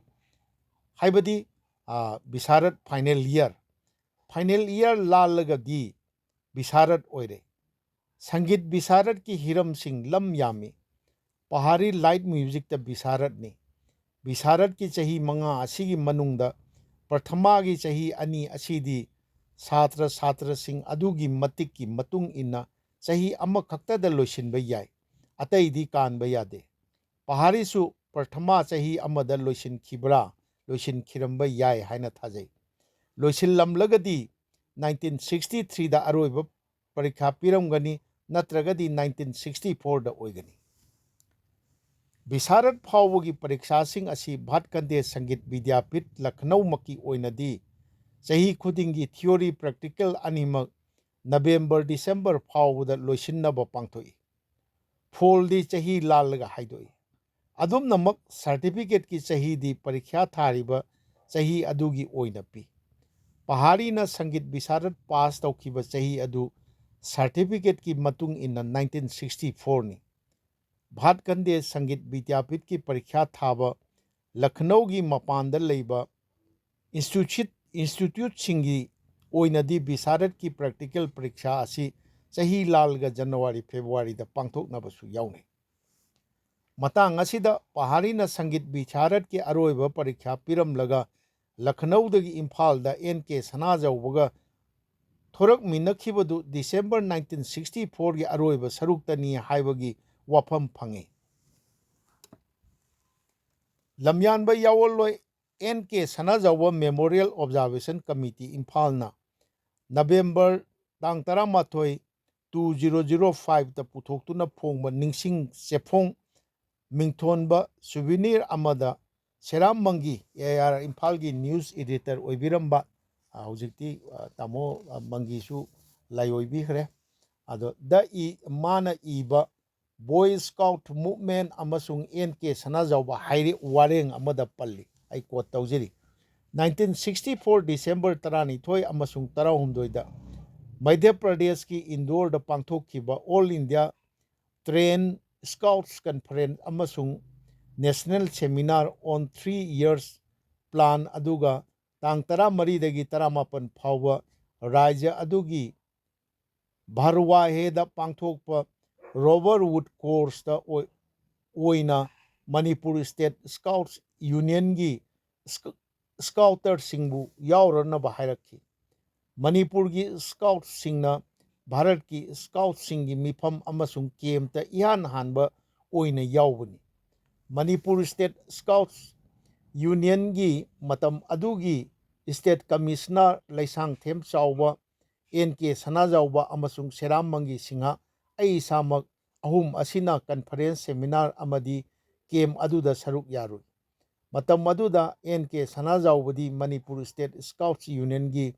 ꯍꯥꯏꯕꯗꯤ, ꯑ, ꯕꯤꯁꯥꯔꯠ ꯐꯥꯏꯅꯦꯜ ꯏꯌꯔ꯫ ꯐꯥꯏꯅꯦꯜ ꯏꯌꯔ ꯂꯥꯜꯂꯒꯗꯤ ꯕꯤꯁꯥꯔꯠ ꯑꯣꯏꯔꯦ꯫ ꯁꯪꯒꯤꯠ ꯕꯤꯁꯥꯔꯠꯀꯤ ꯍꯤꯔꯝꯁꯤꯡ ꯂꯝ ꯌꯥꯝꯃꯤ꯫ ꯄꯍꯥꯔꯤ ꯂꯥꯏꯠ ꯃ꯭ꯌꯨꯖꯤꯛꯇ ꯕꯤꯁꯥꯔꯠꯅꯤ꯫ ꯕꯤꯁꯥꯔꯠꯀꯤ ꯆꯍꯤ ꯃꯉꯥ ꯑꯁꯤꯒꯤ ꯃꯅꯨꯡꯗ ꯄ꯭ꯔꯊꯃꯥꯒꯤ ꯆꯍꯤ ꯑꯅꯤ ꯑꯁꯤꯗꯤ ꯁꯥꯇ꯭ꯔ ꯁꯥꯇ꯭ꯔꯁꯤꯡ ꯑꯗꯨꯒꯤ ꯃꯇꯤꯛꯀꯤ ꯃꯇꯨꯡ ꯏꯟꯅ ꯆꯍꯤ ꯑꯃꯈꯛꯇꯗ ꯂꯣꯏꯁꯤꯟꯕ ꯌꯥꯏ, ꯑꯇꯩꯗꯤ ꯀꯥꯟꯕ ꯌꯥꯗꯦ꯫ ꯄꯍꯥꯔꯤꯁꯨ ꯄ꯭ꯔꯊꯃꯥ ꯆꯍꯤ ꯑꯃꯗ ꯂꯣꯏꯁꯤꯟꯈꯤꯕ꯭ꯔꯥ, ꯂꯣꯏꯁꯤꯟꯈꯤꯔꯝꯕ ꯌꯥꯏ ꯍꯥꯏꯅ ꯊꯥꯖꯩ꯫ ꯂꯣꯏꯁꯤꯜꯂꯝꯂꯒꯗꯤ ꯅꯥꯏꯟꯇꯤꯟ ꯁꯤꯛꯁꯇꯤ ꯊ꯭ꯔꯤꯗ ꯑꯔꯣꯏꯕ ꯄꯔꯤꯈꯥ ꯄꯤꯔꯝꯒꯅꯤ, ꯅꯠꯇ꯭ꯔꯒꯗꯤ ꯅꯥꯏꯟꯇꯤꯟ ꯁꯤꯛꯁꯇꯤ ꯐꯣꯔꯗ ꯑꯣꯏꯒꯅꯤ꯫ ꯕꯤꯁꯥꯔꯠ ꯐꯥꯎꯕꯒꯤ ꯄꯔꯤꯈꯥꯁꯤꯡ ꯑꯁꯤ ꯚꯥꯠ ꯀꯟꯗꯦ ꯁꯪꯒꯤꯠ ꯕꯤꯗ꯭ꯌꯥꯄꯤꯊ ꯂꯈꯅꯧꯃꯛꯀꯤ ꯑꯣꯏꯅꯗꯤ ꯆꯍꯤ ꯈꯨꯗꯤꯡꯒꯤ ꯊꯤꯑꯣꯔꯤ ꯄ꯭ꯔꯦꯛꯇꯤꯀꯦꯜ ꯑꯅꯤꯃꯛ ꯅꯕꯦꯝꯕꯔ ꯗꯤꯁꯦꯝꯕꯔ ꯐꯥꯎꯕꯗ ꯂꯣꯏꯁꯤꯟꯅꯕ ꯄꯥꯡꯊꯣꯛꯏ꯫ ꯐꯣꯜꯗꯤ ꯆꯍꯤ ꯂꯥꯜꯂꯒ ꯍꯥꯏꯗꯣꯛꯏ꯫ ꯑꯗꯨꯝꯅꯃꯛ ꯁꯥꯔꯇꯤꯐꯤꯀꯦꯠꯀꯤ ꯆꯍꯤꯗꯤ ꯄꯔꯤꯈ꯭ꯌꯥ ꯊꯥꯔꯤꯕ ꯆꯍꯤ ꯑꯗꯨꯒꯤ ꯑꯣꯏꯅ ꯄꯤ꯫ ꯄꯍꯥꯔꯤꯅ ꯁꯪꯒꯤꯠ ꯕꯤꯁꯥꯔꯠ ꯄꯥꯁ ꯇꯧꯈꯤꯕ ꯆꯍꯤ ꯑꯗꯨ ꯁꯥꯔꯇꯤꯐꯤꯀꯦꯠꯀꯤ ꯃꯇꯨꯡ ꯏꯟꯅ ꯅꯥꯏꯟꯇꯤꯟ ꯁꯤꯛꯁꯇꯤ ꯐꯣꯔꯅꯤ꯫ ꯚꯥꯠ ꯀꯟꯗꯦ ꯁꯪꯒꯤꯠ ꯕꯤꯗ꯭ꯌꯥꯄꯤꯊꯀꯤ ꯄꯔꯤꯈ꯭ꯌꯥ ꯊꯥꯕ ꯂꯈꯅꯧꯒꯤ ꯃꯄꯥꯟꯗ ꯂꯩꯕ ꯏꯟꯁꯇꯤꯇ꯭ꯌꯨꯠ-, ꯏꯟꯁꯇꯤꯇ꯭ꯌꯨꯠꯁꯤꯡꯒꯤ ꯑꯣꯏꯅꯗꯤ ꯕꯤꯁꯥꯔꯠꯀꯤ ꯄ꯭ꯔꯦꯛꯇꯤꯀꯦꯜ ꯄꯔꯤꯈ꯭ꯌꯥ ꯑꯁꯤ ꯆꯍꯤ ꯂꯥꯜꯒ ꯖꯅꯋꯥꯔꯤ ꯐꯦꯕ꯭ꯔꯨꯋꯥꯔꯤꯗ ꯄꯥꯡꯊꯣꯛꯅꯕꯁꯨ ꯌꯥꯎꯅꯩ꯫ ꯃꯇꯥꯡ ꯑꯁꯤꯗ ꯄꯍꯥꯔꯤꯅ ꯁꯪꯒꯤꯠ ꯕꯤꯁꯥꯔꯠꯀꯤ ꯑꯔꯣꯏꯕ ꯄꯔꯤꯈ꯭ꯌꯥ ꯄꯤꯔꯝꯂꯒ ꯂꯈꯅꯧꯗꯒꯤ ꯏꯝꯐꯥꯜꯗ ꯑꯦꯟ ꯀꯦ ꯁꯅꯥꯖꯥꯎꯕꯒ ꯊꯣꯔꯛꯃꯤꯟꯅꯈꯤꯕꯗꯨ ꯗꯤꯁꯦꯝꯕꯔ ꯅꯥꯏꯟꯇꯤꯟ ꯁꯤꯛꯁꯇꯤ ꯐꯣꯔꯒꯤ ꯑꯔꯣꯏꯕ ꯁꯔꯨꯛꯇꯅꯤ ꯍꯥꯏꯕꯒꯤ ꯋꯥꯐꯝ ꯐꯪꯉꯤ꯫ ꯂꯝꯌꯥꯟꯕ ꯌꯥꯑꯣꯜꯂꯣꯏ N K Sanajaoba memorial observation committee ꯏꯝꯐꯥꯜꯅ ꯅꯕꯦꯝꯕꯔ ꯇꯥꯡ ꯇꯔꯥꯃꯥꯊꯣꯏ, ꯇꯨ ꯖꯤꯔꯣ ꯖꯤꯔꯣ ꯐꯥꯏꯚꯇ ꯄꯨꯊꯣꯛꯇꯨꯅ ꯐꯣꯡꯕ ꯅꯤꯡꯁꯤꯡ ꯆꯦꯐꯣꯡ ꯃꯤꯡꯊꯣꯟꯕ ꯁꯨꯚꯤꯅꯤꯔ ꯑꯃꯗ ꯁꯦꯔꯥꯝ ꯃꯪꯒꯤ, ꯑꯦ ꯑꯥꯔ ꯏꯝꯐꯥꯜꯒꯤ ꯅ꯭ꯌꯨꯁ ꯏꯗꯤꯇꯔ ꯑꯣꯏꯕꯤꯔꯝꯕ, ꯑ, ꯍꯧꯖꯤꯛꯇꯤ, ꯑ, ꯇꯥꯃꯣ, ꯑ, ꯃꯪꯒꯤꯁꯨ ꯂꯥꯏꯑꯣꯏꯕꯤꯈ꯭ꯔꯦ꯫ ꯑꯗꯣ ꯗ ꯏ-, ꯃꯥꯅ ꯏꯕ ꯕꯣꯏ ꯁ꯭ꯀꯥꯎꯠ ꯃꯨꯚꯃꯦꯟ ꯑꯃꯁꯨꯡ ꯑꯦꯟ ꯀꯦ ꯁꯅꯥꯖꯥꯎꯕ ꯍꯥꯏꯔꯤ ꯋꯥꯔꯦꯡ ꯑꯃꯗ ꯄꯜꯂꯤ꯫ ꯑꯩ ꯀꯣꯠ ꯇꯧꯖꯔꯤ꯫ Nineteen sixty four December ꯇꯔꯥꯅꯤꯊꯣꯏ ꯑꯃꯁꯨꯡ ꯇꯔꯥꯍꯨꯝꯗꯣꯏꯗ ꯃꯙ꯭ꯌ ꯄ꯭ꯔꯗꯦꯁꯀꯤ ꯏꯟꯗꯣꯔꯗ ꯄꯥꯡꯊꯣꯛꯈꯤꯕ ꯑꯣꯜ ꯏꯟꯗꯤꯌꯥ ꯇ꯭ꯔꯦꯟ ꯁ꯭ꯀꯥꯎꯠꯁ ꯀꯟꯐꯔꯦꯟꯁ ꯑꯃꯁꯨꯡ National Seminar on Three Years Plan ꯑꯗꯨꯒ ꯇꯥꯡ ꯇꯔꯥꯃꯔꯤꯗꯒꯤ ꯇꯔꯥꯃꯥꯄꯟ ꯐꯥꯎꯕ ꯔꯥꯖ꯭ꯌ ꯑꯗꯨꯒꯤ ꯚꯔꯋꯥꯍꯦꯗ ꯄꯥꯡꯊꯣꯛꯄ ꯔꯣꯕꯔ ꯋꯨꯗ ꯀꯣꯔꯁꯇ ꯑꯣꯏ-, ꯑꯣꯏꯅ ꯃꯅꯤꯄꯨꯔ ꯁ꯭ꯇꯦꯠ ꯁ꯭ꯀꯥꯎꯠꯁ ꯌꯨꯅꯤꯌꯟꯒꯤ ꯁ꯭ꯀ-, ꯁ꯭ꯀꯥꯎꯇꯔꯁꯤꯡꯕꯨ ꯌꯥꯎꯔꯅꯕ ꯍꯥꯏꯔꯛꯈꯤ꯫ ꯃꯅꯤꯄꯨꯔꯒꯤ ꯁ꯭ꯀꯥꯎꯠꯁꯤꯡꯅ ꯚꯥꯔꯠꯀꯤ ꯁ꯭ꯀꯥꯎꯠꯁꯤꯡꯒꯤ ꯃꯤꯐꯝ ꯑꯃꯁꯨꯡ ꯀꯦꯝꯞꯇ ꯏꯍꯥꯟ ꯍꯥꯟꯕ ꯑꯣꯏꯅ ꯌꯥꯎꯕꯅꯤ꯫ ꯃꯅꯤꯄꯨꯔ ꯁ꯭ꯇꯦꯠ ꯁ꯭ꯀꯥꯎꯠꯁ ꯌꯨꯅꯤꯌꯟꯒꯤ ꯃꯇꯝ ꯑꯗꯨꯒꯤ ꯁ꯭ꯇꯦꯠ ꯀꯃꯤꯁꯅꯔ ꯂꯩꯁꯥꯡꯊꯦꯝ ꯆꯥꯎꯕ, ꯑꯦꯟ ꯀꯦ ꯁꯅꯥꯖꯥꯎꯕ ꯑꯃꯁꯨꯡ ꯁꯦꯔꯥꯝ ꯃꯪꯒꯤ ꯁꯤꯡꯍ, ꯑꯩ ꯏꯁꯥꯃꯛ ꯑꯍꯨꯝ ꯑꯁꯤꯅ ꯀꯟꯐꯔꯦꯟꯁ, ꯁꯦꯃꯤꯅꯥꯔ ꯑꯃꯗꯤ ꯀꯦꯝꯞ ꯑꯗꯨꯗ ꯁꯔꯨꯛ ꯌꯥꯔꯨꯏ꯫ ꯃꯇꯝ ꯑꯗꯨꯗ ꯑꯦꯟ ꯀꯦ ꯁꯅꯥꯖꯥꯎꯕꯗꯤ ꯃꯅꯤꯄꯨꯔ ꯁ꯭ꯇꯦꯠ ꯁ꯭ꯀꯥꯎꯠꯁ ꯌꯨꯅꯤꯌꯟꯒꯤ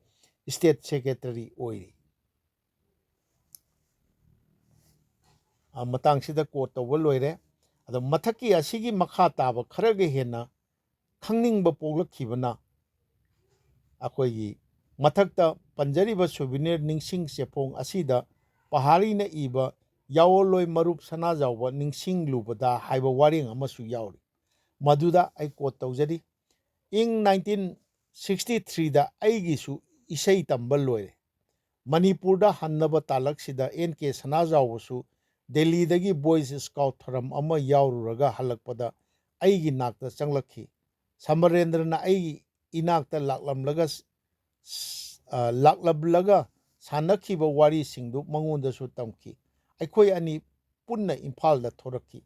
ꯁ꯭ꯇꯦꯠ ꯁꯦꯀ꯭ꯔꯦꯇꯔꯤ ꯑꯣꯏꯔꯤ꯫ ꯑ, ꯃꯇꯥꯡꯁꯤꯗ ꯀꯣꯠ ꯇꯧꯕ ꯂꯣꯏꯔꯦ꯫ ꯑꯗꯣ ꯃꯊꯛꯀꯤ ꯑꯁꯤꯒꯤ ꯃꯈꯥ ꯇꯥꯕ ꯈꯔꯒ ꯍꯦꯟꯅ ꯈꯪꯅꯤꯡꯕ ꯄꯣꯛꯂꯛꯈꯤꯕꯅ ꯑꯩꯈꯣꯏꯒꯤ ꯃꯊꯛꯇ ꯄꯟꯖꯔꯤꯕ ꯁꯨꯚꯤꯅꯤꯔ ꯅꯤꯡꯁꯤꯡ ꯆꯦꯐꯣꯡ ꯑꯁꯤꯗ ꯄꯍꯥꯔꯤꯅ ꯏꯕ ꯌꯥꯑꯣꯟꯂꯣꯏ ꯃꯔꯨꯞ ꯁꯅꯥꯖꯥꯎꯕ ꯅꯤꯡꯁꯤꯡꯂꯨꯕꯗ ꯍꯥꯏꯕ ꯋꯥꯔꯦꯡ ꯑꯃꯁꯨ ꯌꯥꯎꯔꯤ꯫ ꯃꯗꯨꯗ ꯑꯩ ꯀꯣꯠ ꯇꯧꯖꯔꯤ꯫ ꯏꯪ ꯅꯥꯏꯟꯇꯤꯟ ꯁꯤꯛꯁꯇꯤ ꯊ꯭ꯔꯤꯗ ꯑꯩꯒꯤꯁꯨ ꯏꯁꯩ ꯇꯝꯕ ꯂꯣꯏꯔꯦ꯫ ꯃꯅꯤꯄꯨꯔꯗ ꯍꯟꯅꯕ ꯇꯥꯂꯛꯁꯤꯗ ꯑꯦꯟ ꯀꯦ ꯁꯅꯥꯖꯥꯎꯕꯁꯨ ꯗꯦꯜꯂꯤꯗꯒꯤ ꯕꯣꯏꯁ ꯁ꯭ꯀꯥꯎꯠ ꯊꯧꯔꯝ ꯑꯃ ꯌꯥꯎꯔꯨꯔꯒ ꯍꯜꯂꯛꯄꯗ ꯑꯩꯒꯤ ꯅꯥꯛꯇ ꯆꯪꯂꯛꯈꯤ꯫ ꯁꯃꯔꯦꯟꯗ꯭ꯔꯅ ꯑꯩꯒꯤ ꯏꯅꯥꯛꯇ ꯂꯥꯛꯂꯝꯂꯒ ꯁ-, ꯁ-, ꯑ, ꯂꯥꯛꯂꯝꯂꯒ ꯁꯥꯟꯅꯈꯤꯕ ꯋꯥꯔꯤꯁꯤꯡꯗꯨ ꯃꯉꯣꯟꯗꯁꯨ ꯇꯝꯈꯤ꯫ ꯑꯩꯈꯣꯏ ꯑꯅꯤ ꯄꯨꯟꯅ ꯏꯝꯐꯥꯜꯗ ꯊꯣꯔꯛꯈꯤ꯫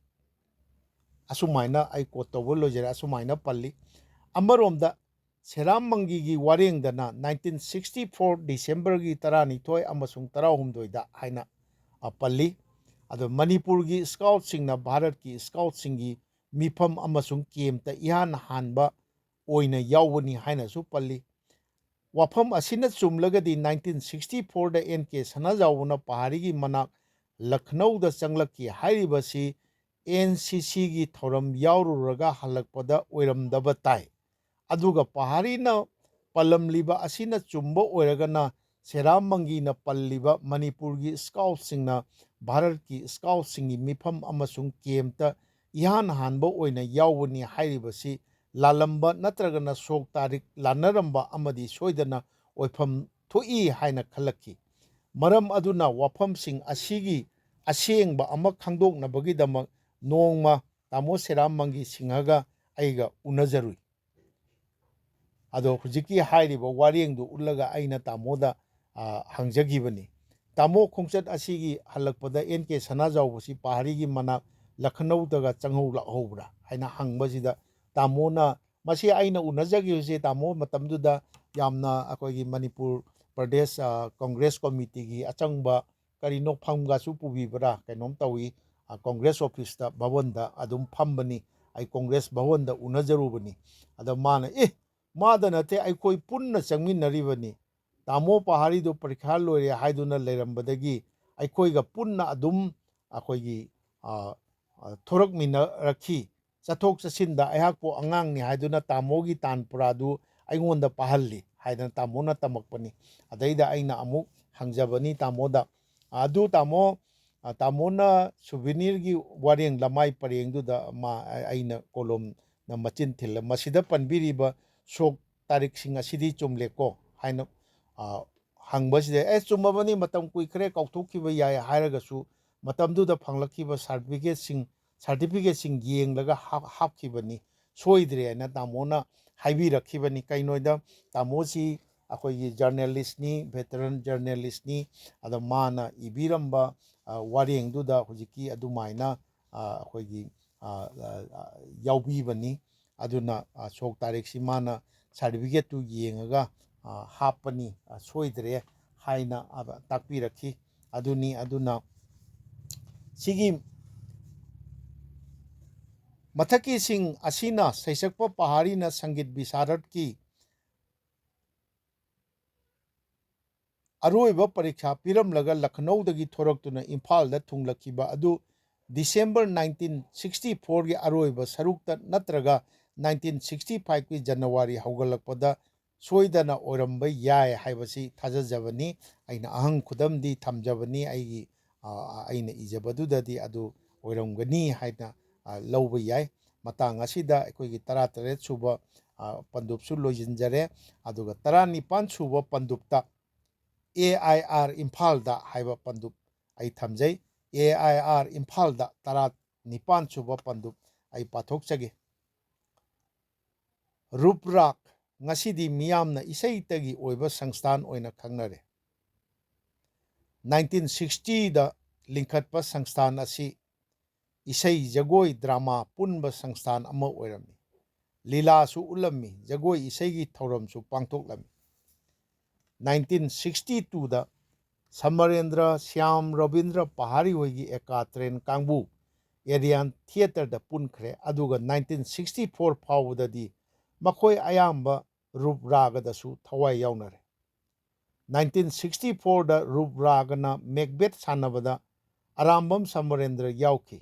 ꯑꯁꯨꯃꯥꯏꯅ ꯑꯩ ꯀꯣꯠ ꯇꯧꯕ ꯂꯣꯏꯖꯔꯦ꯫ ꯑꯁꯨꯃꯥꯏꯅ ꯄꯜꯂꯤ꯫ ꯑꯃꯔꯣꯝꯗ ꯁꯦꯔꯥꯝ ꯃꯪꯒꯤꯒꯤ ꯋꯥꯔꯦꯡꯗꯅ ꯅꯥꯏꯟꯇꯤꯟ ꯁꯤꯛꯁꯇꯤ ꯐꯣꯔ ꯗꯤꯁꯦꯝꯕꯔꯒꯤ ꯇꯔꯥꯅꯤꯊꯣꯏ ꯑꯃꯁꯨꯡ ꯇꯔꯥꯍꯨꯝꯗꯣꯏꯗ ꯍꯥꯏꯅ, ꯑ, ꯄꯜꯂꯤ꯫ ꯑꯗꯣ ꯃꯅꯤꯄꯨꯔꯒꯤ ꯁ꯭ꯀꯥꯎꯠꯁꯤꯡꯅ ꯚꯥꯔꯠꯀꯤ ꯁ꯭ꯀꯥꯎꯠꯁꯤꯡꯒꯤ ꯃꯤꯐꯝ ꯑꯃꯁꯨꯡ ꯀꯦꯝꯞꯇ ꯏꯍꯥꯟ ꯍꯥꯟꯕ ꯑꯣꯏꯅ ꯌꯥꯎꯕꯅꯤ ꯍꯥꯏꯅꯁꯨ ꯄꯜꯂꯤ꯫ ꯋꯥꯐꯝ ꯑꯁꯤꯅ ꯆꯨꯝꯂꯒꯗꯤ, ꯅꯥꯏꯟꯇꯤꯟ ꯁꯤꯛꯁꯇꯤ ꯐꯣꯔꯗ ꯑꯦꯟ ꯀꯦ ꯁꯅꯥꯖꯥꯎꯕꯅ ꯄꯍꯥꯔꯤꯒꯤ ꯃꯅꯥꯛ ꯂꯈꯅꯧꯗ ꯆꯪꯂꯛꯈꯤ ꯍꯥꯏꯔꯤꯕꯁꯤ ꯑꯦꯟ ꯁꯤ ꯁꯤꯒꯤ ꯊꯧꯔꯝ ꯌꯥꯎꯔꯨꯔꯒ ꯍꯜꯂꯛꯄꯗ ꯑꯣꯏꯔꯝꯗꯕ ꯇꯥꯏ꯫ ꯑꯗꯨꯒ ꯄꯍꯥꯔꯤꯅ ꯄꯜꯂꯝꯂꯤꯕ ꯑꯁꯤꯅ ꯆꯨꯝꯕ ꯑꯣꯏꯔꯒꯅ, ꯁꯦꯔꯥꯝ ꯃꯪꯒꯤꯅ ꯄꯜꯂꯤꯕ ꯃꯅꯤꯄꯨꯔꯒꯤ ꯁ꯭ꯀꯥꯎꯠꯁꯤꯡꯅ ꯚꯥꯔꯠꯀꯤ ꯁ꯭ꯀꯥꯎꯠꯁꯤꯡꯒꯤ ꯃꯤꯐꯝ ꯑꯃꯁꯨꯡ ꯀꯦꯝꯞꯇ ꯏꯍꯥꯟ ꯍꯥꯟꯕ ꯑꯣꯏꯅ ꯌꯥꯎꯕꯅꯤ ꯍꯥꯏꯔꯤꯕꯁꯤ ꯂꯥꯜꯂꯝꯕ ꯅꯠꯇ꯭ꯔꯒꯅ ꯁꯣꯛ ꯇꯥꯔꯤꯛ ꯂꯥꯟꯅꯔꯝꯕ ꯑꯃꯗꯤ ꯁꯣꯏꯗꯅ ꯑꯣꯏꯐꯝ ꯊꯣꯛꯏ ꯍꯥꯏꯅ ꯈꯜꯂꯛꯈꯤ꯫ ꯃꯔꯝ ꯑꯗꯨꯅ ꯋꯥꯐꯝꯁꯤꯡ ꯑꯁꯤꯒꯤ ꯑꯁꯦꯡꯕ ꯑꯃ ꯈꯪꯗꯣꯛꯅꯕꯒꯤꯗꯃꯛ ꯅꯣꯡꯃ ꯇꯥꯃꯣ ꯁꯦꯔꯥꯝ ꯃꯪꯒꯤ ꯁꯤꯡꯍꯒ ꯑꯩꯒ ꯎꯅꯖꯔꯨꯏ꯫ ꯑꯗꯣ ꯍꯧꯖꯤꯛꯀꯤ ꯍꯥꯏꯔꯤꯕ ꯋꯥꯔꯦꯡꯗꯨ ꯎꯠꯂꯒ ꯑꯩꯅ ꯇꯥꯃꯣꯗ, ꯑ, ꯍꯪꯖꯈꯤꯕꯅꯤ, "ꯇꯥꯃꯣ, ꯈꯣꯡꯆꯠ ꯑꯁꯤꯒꯤ ꯍꯜꯂꯛꯄꯗ ꯑꯦꯟ ꯀꯦ ꯁꯅꯥꯖꯥꯎꯕꯁꯤ ꯄꯍꯥꯔꯤꯒꯤ ꯃꯅꯥꯛ ꯂꯈꯅꯧꯗꯒ ꯆꯪꯍꯧ ꯂꯥꯛꯍꯧꯕ꯭ꯔꯥ?" ꯍꯥꯏꯅ ꯍꯪꯕꯁꯤꯗ, ꯇꯥꯃꯣꯅ, ꯃꯁꯤ ꯑꯩꯅ ꯎꯅꯖꯈꯤꯕꯁꯦ, ꯇꯥꯃꯣ, ꯃꯇꯝꯗꯨꯗ ꯌꯥꯝꯅ ꯑꯩꯈꯣꯏꯒꯤ ꯃꯅꯤꯄꯨꯔ ꯄ꯭ꯔꯗꯦꯁ, ꯑ, ꯀꯣꯡꯒ꯭ꯔꯦꯁ ꯀꯣꯃꯤꯇꯤꯒꯤ ꯑꯆꯪꯕ ꯀꯔꯤꯅꯣ ꯐꯝꯒꯁꯨ ꯄꯨꯕꯤꯕ꯭ꯔꯥ, ꯀꯩꯅꯣꯝ ꯇꯧꯏ, ꯑ, ꯀꯣꯡꯒ꯭ꯔꯦꯁ ꯑꯣꯐꯤꯁꯇ, ꯚꯕꯟꯗ ꯑꯗꯨꯝ ꯐꯝꯕꯅꯤ꯫ ꯑꯩ ꯀꯣꯡꯒ꯭ꯔꯦꯁ ꯚꯕꯟꯗ ꯎꯅꯖꯔꯨꯕꯅꯤ꯫ ꯑꯗ ꯃꯥꯅ, "ꯑꯦ, ꯃꯥꯗ ꯅꯠꯇꯦ, ꯑꯩꯈꯣꯏ ꯄꯨꯟꯅ ꯆꯪꯃꯤꯟꯅꯔꯤꯕꯅꯤ꯫ ꯇꯥꯃꯣ ꯄꯍꯥꯔꯤꯗꯨ ꯄꯔꯤꯈꯥ ꯂꯣꯏꯔꯦ ꯍꯥꯏꯗꯨꯅ ꯂꯩꯔꯝꯕꯗꯒꯤ ꯑꯩꯈꯣꯏꯒ ꯄꯨꯟꯅ ꯑꯗꯨꯝ ꯑꯩꯈꯣꯏꯒꯤ, ꯑ, ꯑ, ꯊꯣꯔꯛꯃꯤꯟꯅꯔꯛꯈꯤ꯫ ꯆꯠꯊꯣꯛ ꯆꯠꯁꯤꯟꯗ ꯑꯩꯍꯥꯛꯄꯨ ꯑꯉꯥꯡꯅꯤ ꯍꯥꯏꯗꯨꯅ ꯇꯥꯃꯣꯒꯤ ꯇꯥꯟꯄꯨꯔꯥꯗꯨ ꯑꯩꯉꯣꯟꯗ ꯄꯥꯍꯜꯂꯤ" ꯍꯥꯏꯗꯅ ꯇꯥꯃꯣꯅ ꯇꯝꯃꯛꯄꯅꯤ꯫ ꯑꯗꯩꯗ ꯑꯩꯅ ꯑꯃꯨꯛ ꯍꯪꯖꯕꯅꯤ ꯇꯥꯃꯣꯗ, "ꯑꯗꯨ ꯇꯥꯃꯣ, ꯑ, ꯇꯥꯃꯣꯅ ꯁꯨꯚꯦꯅꯤꯌꯔꯒꯤ ꯋꯥꯔꯦꯡ ꯂꯃꯥꯏ ꯄꯔꯦꯡꯗꯨꯗ ꯃꯥ, ꯑ-, ꯑꯩꯅ ꯀꯣꯂꯣꯝꯅ ꯃꯆꯤꯟ ꯊꯤꯜꯂ ꯃꯁꯤꯗ ꯄꯟꯕꯤꯔꯤꯕ ꯁꯣꯛ ꯇꯥꯔꯤꯛꯁꯤꯡ ꯑꯁꯤꯗꯤ ꯆꯨꯝꯂꯦꯀꯣ?" ꯍꯥꯏꯅ, ꯑ, ꯍꯪꯕꯁꯤꯗ, "ꯑꯦ, ꯆꯨꯝꯃꯕꯅꯤ, ꯃꯇꯝ ꯀꯨꯏꯈ꯭ꯔꯦ, ꯀꯥꯎꯊꯣꯛꯈꯤꯕ ꯌꯥꯏ" ꯍꯥꯏꯔꯒꯁꯨ, ꯃꯇꯝꯗꯨꯗ ꯐꯪꯂꯛꯈꯤꯕ ꯁꯥꯔꯇꯤꯐꯤꯀꯦꯠꯁꯤꯡ, ꯁꯥꯔꯇꯤꯐꯤꯀꯦꯠꯁꯤꯡ ꯌꯦꯡꯂꯒ ꯍꯥꯞ-, ꯍꯥꯞꯈꯤꯕꯅꯤ, ꯁꯣꯏꯗ꯭ꯔꯦ ꯍꯥꯏꯅ ꯇꯥꯃꯣꯅ ꯍꯥꯏꯕꯤꯔꯛꯈꯤꯕꯅꯤ꯫ ꯀꯩꯅꯣꯗ ꯇꯥꯃꯣꯁꯤ ꯑꯩꯈꯣꯏꯒꯤ ꯖꯔꯅꯦꯂꯤꯁꯅꯤ, ꯚꯦꯇꯔꯟ ꯖꯔꯅꯦꯂꯤꯁꯅꯤ꯫ ꯑꯗ ꯃꯥꯅ ꯏꯕꯤꯔꯝꯕ, ꯑ, ꯋꯥꯔꯦꯡꯗꯨꯗ ꯍꯧꯖꯤꯛꯀꯤ ꯑꯗꯨꯃꯥꯏꯅ, ꯑ, ꯑꯩꯈꯣꯏꯒꯤ, ꯑ, ꯑ, ꯑ, ꯌꯥꯎꯕꯤꯕꯅꯤ꯫ ꯑꯗꯨꯅ, ꯑ, ꯁꯣꯛ ꯇꯥꯔꯤꯛꯁꯤ ꯃꯥꯅ ꯁꯥꯔꯇꯤꯐꯤꯀꯦꯠꯇꯨ ꯌꯦꯡꯉꯒ, ꯑ, ꯍꯥꯞꯄꯅꯤ, ꯑ, ꯁꯣꯏꯗ꯭ꯔꯦ ꯍꯥꯏꯅ, ꯑ, ꯇꯥꯛꯄꯤꯔꯛꯈꯤ꯫ ꯑꯗꯨꯅꯤ, ꯑꯗꯨꯅ ꯁꯤꯒꯤ ꯃꯊꯛꯀꯤꯁꯤꯡ ꯑꯁꯤꯅ ꯁꯩꯁꯛꯄ ꯄꯍꯥꯔꯤꯅ ꯁꯪꯒꯤꯠ ꯕꯤꯁꯥꯔꯗꯀꯤ ꯑꯔꯣꯏꯕ ꯄꯔꯤꯈ꯭ꯌꯥ ꯄꯤꯔꯝꯂꯒ ꯂꯈꯅꯧꯗꯒꯤ ꯊꯣꯔꯛꯇꯨꯅ ꯏꯝꯐꯥꯜꯗ ꯊꯨꯡꯂꯛꯈꯤꯕ ꯑꯗꯨ ꯗꯤꯁꯦꯝꯕꯔ ꯅꯥꯏꯟꯇꯤꯟ ꯁꯤꯛꯁꯇꯤ ꯐꯣꯔꯒꯤ ꯑꯔꯣꯏꯕ ꯁꯔꯨꯛꯇ ꯅꯠꯇ꯭ꯔꯒ ꯅꯥꯏꯟꯇꯤꯟ ꯁꯤꯛꯁꯇꯤ ꯐꯥꯏꯚꯀꯤ ꯖꯅꯋꯥꯔꯤ ꯍꯧꯒꯠꯂꯛꯄꯗ ꯁꯣꯏꯗꯅ ꯑꯣꯏꯔꯝꯕ ꯌꯥꯏ ꯍꯥꯏꯕꯁꯤ ꯊꯥꯖꯖꯕꯅꯤ꯫ ꯑꯩꯅ ꯑꯍꯪ ꯈꯨꯗꯝꯗꯤ ꯊꯝꯖꯕꯅꯤ, ꯑꯩꯒꯤ, ꯑ, ꯑꯩꯅ ꯏꯖꯕꯗꯨꯗꯗꯤ ꯑꯗꯨ ꯑꯣꯏꯔꯝꯒꯅꯤ ꯍꯥꯏꯅ, ꯑ, ꯂꯧꯕ ꯌꯥꯏ꯫ ꯃꯇꯥꯡ ꯑꯁꯤꯗ ꯑꯩꯈꯣꯏꯒꯤ ꯇꯔꯥꯇꯔꯦꯠ ꯁꯨꯕ, ꯑ, ꯄꯟꯗꯨꯞꯁꯨ ꯂꯣꯏꯁꯤꯟꯖꯔꯦ꯫ ꯑꯗꯨꯒ ꯇꯔꯥꯅꯤꯄꯥꯟ ꯁꯨꯕ ꯄꯟꯗꯨꯞꯇ ꯑꯦ ꯑꯥꯏ ꯑꯥꯔ ꯏꯝꯐꯥꯜꯗ ꯍꯥꯏꯕ ꯄꯟꯗꯨꯞ ꯑꯩ ꯊꯝꯖꯩ꯫ ꯑꯦ ꯑꯥꯏ ꯑꯥꯔ ꯏꯝꯐꯥꯜꯗ ꯇꯔꯥꯅꯤꯄꯥꯟ ꯁꯨꯕ ꯄꯟꯗꯨꯞ ꯑꯩ ꯄꯥꯊꯣꯛꯆꯒꯦ꯫ ꯔꯨꯞ ꯔꯥꯒ ꯉꯁꯤꯗꯤ ꯃꯤꯌꯥꯝꯅ ꯏꯁꯩꯇꯒꯤ ꯑꯣꯏꯕ ꯁꯪꯁꯊꯥꯟ ꯑꯣꯏꯅ ꯈꯪꯅꯔꯦ꯫ ꯅꯥꯏꯟꯇꯤꯟ ꯁꯤꯛꯁꯇꯤꯗ ꯂꯤꯡꯈꯠꯄ ꯁꯪꯁꯊꯥꯟ ꯑꯁꯤ ꯏꯁꯩ, ꯖꯒꯣꯏ, ꯗ꯭ꯔꯃꯥ ꯄꯨꯟꯕ ꯁꯪꯁꯊꯥꯟ ꯑꯃ ꯑꯣꯏꯔꯝꯃꯤ꯫ ꯂꯤꯂꯥꯁꯨ ꯎꯠꯂꯝꯃꯤ, ꯖꯒꯣꯏ ꯏꯁꯩꯒꯤ ꯊꯧꯔꯝꯁꯨ ꯄꯥꯡꯊꯣꯛꯂꯝꯃꯤ꯫ ꯅꯥꯏꯟꯇꯤꯟ ꯁꯤꯛꯁꯇꯤ ꯇꯨꯗ ꯁꯃꯔꯦꯟꯗ꯭ꯔ, ꯁ꯭ꯌꯥꯝ, ꯔꯕꯤꯟꯗ꯭ꯔ ꯄꯍꯥꯔꯤ ꯍꯣꯏꯒꯤ ꯑꯦꯀꯥ ꯇ꯭ꯔꯦꯟ ꯀꯥꯡꯕꯨ ꯑꯦꯔꯤꯌꯥꯟ ꯊꯤꯌꯦꯇꯔꯗ ꯄꯨꯟꯈ꯭ꯔꯦ, ꯑꯗꯨꯒ ꯅꯥꯏꯟꯇꯤꯟ ꯁꯤꯛꯁꯇꯤ ꯐꯣꯔ ꯐꯥꯎꯕꯗꯗꯤ ꯃꯈꯣꯏ ꯑꯌꯥꯝꯕ ꯔꯨꯞ ꯔꯥꯒꯗꯁꯨ ꯊꯋꯥꯏ ꯌꯥꯎꯅꯔꯦ꯫ ꯅꯥꯏꯟꯇꯤꯟ ꯁꯤꯛꯁꯇꯤ ꯐꯣꯔꯗ ꯔꯨꯞ ꯔꯥꯒꯅ ꯃꯦꯛꯕꯦꯠ ꯁꯥꯟꯅꯕꯗ ꯑꯔꯥꯝꯕꯝ ꯁꯃꯔꯦꯟꯗ꯭ꯔ ꯌꯥꯎꯈꯤ꯫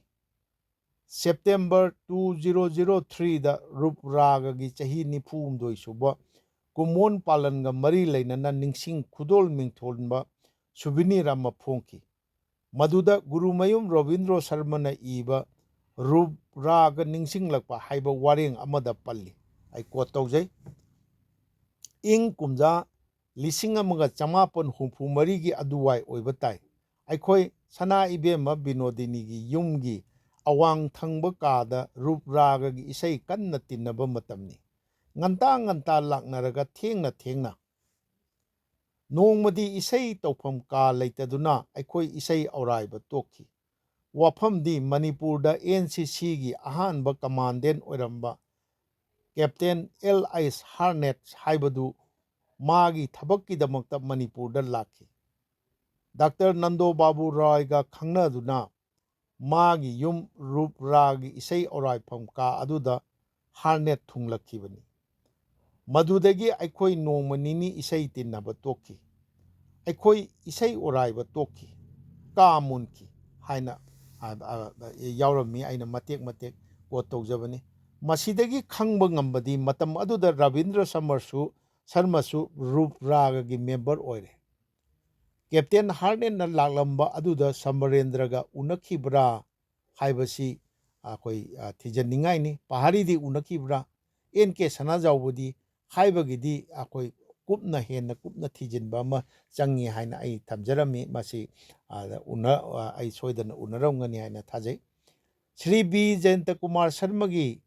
ꯁꯦꯞꯇꯦꯝꯕꯔ ꯇꯨ ꯖꯤꯔꯣ ꯖꯤꯔꯣ ꯊ꯭ꯔꯤꯗ ꯔꯨꯞ ꯔꯥꯒꯒꯤ ꯆꯍꯤ ꯅꯤꯐꯨ ꯍꯨꯝꯗꯣꯏ ꯁꯨꯕ ꯀꯨꯝꯑꯣꯟ ꯄꯥꯂꯟꯒ ꯃꯔꯤ ꯂꯩꯅꯅ ꯅꯤꯡꯁꯤꯡ ꯈꯨꯗꯣꯜ ꯃꯤꯡꯊꯣꯟꯕ ꯁꯨꯚꯦꯅꯤꯔ ꯑꯃ ꯐꯣꯡꯈꯤ꯫ ꯃꯗꯨꯗ ꯒꯨꯔꯨꯃꯌꯨꯝ ꯔꯕꯤꯟꯗ꯭ꯔꯣ ꯁꯔꯃꯅ ꯏꯕ ꯔꯨꯞ ꯔꯥꯒ ꯅꯤꯡꯁꯤꯡꯂꯛꯄ ꯍꯥꯏꯕ ꯋꯥꯔꯦꯡ ꯑꯃꯗ ꯄꯜꯂꯤ꯫ ꯑꯩ ꯀꯣꯠ ꯇꯧꯖꯩ꯫ ꯏꯪ ꯀꯨꯝꯖꯥ ꯂꯤꯁꯤꯡ ꯑꯃꯒ ꯆꯃꯥꯄꯟ ꯍꯨꯝꯐꯨ ꯃꯔꯤꯒꯤ ꯑꯗꯨꯋꯥꯏ ꯑꯣꯏꯕ ꯇꯥꯏ꯫ ꯑꯩꯈꯣꯏ ꯁꯅꯥ ꯏꯕꯦꯝꯃ ꯕꯤꯅꯣꯗꯤꯅꯤꯒꯤ ꯌꯨꯝꯒꯤ ꯑꯋꯥꯡ ꯊꯪꯕ ꯀꯥꯗ ꯔꯨꯞ ꯔꯥꯒꯒꯤ ꯏꯁꯩ ꯀꯟꯅ ꯇꯤꯟꯅꯕ ꯃꯇꯝꯅꯤ꯫ ꯉꯟꯇꯥ ꯉꯟꯇꯥ ꯂꯥꯛꯅꯔꯒ ꯊꯦꯡꯅ ꯊꯦꯡꯅ꯫ ꯅꯣꯡꯃꯗꯤ ꯏꯁꯩ ꯇꯧꯐꯝ ꯀꯥ ꯂꯩꯇꯗꯨꯅ ꯑꯩꯈꯣꯏ ꯏꯁꯩ ꯑꯧꯔꯥꯏꯕ ꯇꯣꯛꯈꯤ꯫ ꯋꯥꯐꯝꯗꯤ ꯃꯅꯤꯄꯨꯔꯗ ꯑꯦꯟ ꯁꯤ ꯁꯤꯒꯤ ꯑꯍꯥꯟꯕ ꯀꯃꯥꯟꯗꯦꯟ ꯑꯣꯏꯔꯝꯕ ꯀꯦꯞꯇꯦꯟ ꯑꯦꯜ ꯑꯩꯁ ꯍꯥꯔꯅꯦꯠ ꯍꯥꯏꯕꯗꯨ ꯃꯥꯒꯤ ꯊꯕꯛꯀꯤꯗꯃꯛꯇ ꯃꯅꯤꯄꯨꯔꯗ ꯂꯥꯛꯈꯤ꯫ ꯗꯥꯛꯇꯔ ꯅꯟꯗꯣ ꯕꯥꯕꯨ ꯔꯥꯏꯒ ꯈꯪꯅꯗꯨꯅ ꯃꯥꯒꯤ ꯌꯨꯝ ꯔꯨꯞ ꯔꯥꯒꯤ ꯏꯁꯩ ꯑꯣꯔꯥꯏꯐꯝ ꯀꯥ ꯑꯗꯨꯗ ꯍꯥꯔꯅꯦꯠ ꯊꯨꯡꯂꯛꯈꯤꯕꯅꯤ꯫ ꯃꯗꯨꯗꯒꯤ ꯑꯩꯈꯣꯏ ꯅꯣꯡꯃ ꯅꯤꯅꯤ ꯏꯁꯩ ꯇꯤꯟꯅꯕ ꯇꯣꯛꯈꯤ꯫ ꯑꯩꯈꯣꯏ ꯏꯁꯩ ꯑꯣꯔꯥꯏꯕ ꯇꯣꯛꯈꯤ, ꯀꯥ ꯃꯨꯟꯈꯤ ꯍꯥꯏꯅ, ꯑ, ꯑ, ꯌꯥꯎꯔꯝꯃꯤ꯫ ꯑꯩꯅ ꯃꯇꯦꯛ ꯃꯇꯦꯛ ꯀꯣꯠ ꯇꯧꯖꯕꯅꯤ꯫ ꯃꯁꯤꯗꯒꯤ ꯈꯪꯕ ꯉꯝꯕꯗꯤ ꯃꯇꯝ ꯑꯗꯨꯗ ꯔꯕꯤꯟꯗ꯭ꯔ ꯁꯃꯔꯁꯨ, ꯁꯔꯃꯁꯨ ꯔꯨꯞ ꯔꯥꯒꯒꯤ ꯃꯦꯝꯕꯔ ꯑꯣꯏꯔꯦ꯫ ꯀꯦꯞꯇꯦꯟ ꯍꯥꯔꯅꯦꯠꯅ ꯂꯥꯛꯂꯝꯕ ꯑꯗꯨꯗ ꯁꯃꯔꯦꯟꯗ꯭ꯔꯒ ꯎꯅꯈꯤꯕ꯭ꯔꯥ ꯍꯥꯏꯕꯁꯤ ꯑꯩꯈꯣꯏ, ꯑ, ꯊꯤꯖꯤꯟꯅꯤꯡꯉꯥꯏꯅꯤ꯫ ꯄꯍꯥꯔꯤꯗꯤ ꯎꯅꯈꯤꯕ꯭ꯔꯥ? ꯑꯦꯟ ꯀꯦ ꯁꯅꯥꯖꯥꯎꯕꯗꯤ ꯍꯥꯏꯕꯒꯤꯗꯤ ꯑꯩꯈꯣꯏ ꯀꯨꯞꯅ, ꯍꯦꯟꯅ ꯀꯨꯞꯅ ꯊꯤꯖꯤꯟꯕ ꯑꯃ ꯆꯪꯉꯤ ꯍꯥꯏꯅ ꯑꯩ ꯊꯝꯖꯔꯝꯃꯤ꯫ ꯃꯁꯤ, ꯑ, ꯎꯅ-, ꯑ, ꯑꯩ ꯁꯣꯏꯗꯅ ꯎꯅꯔꯝꯒꯅꯤ ꯍꯥꯏꯅ ꯊꯥꯖꯩ꯫ ꯁ꯭ꯔꯤ ꯕꯤ ꯖꯌꯟꯇ ꯀꯨꯃꯥꯔ ꯁꯔꯃꯒꯤ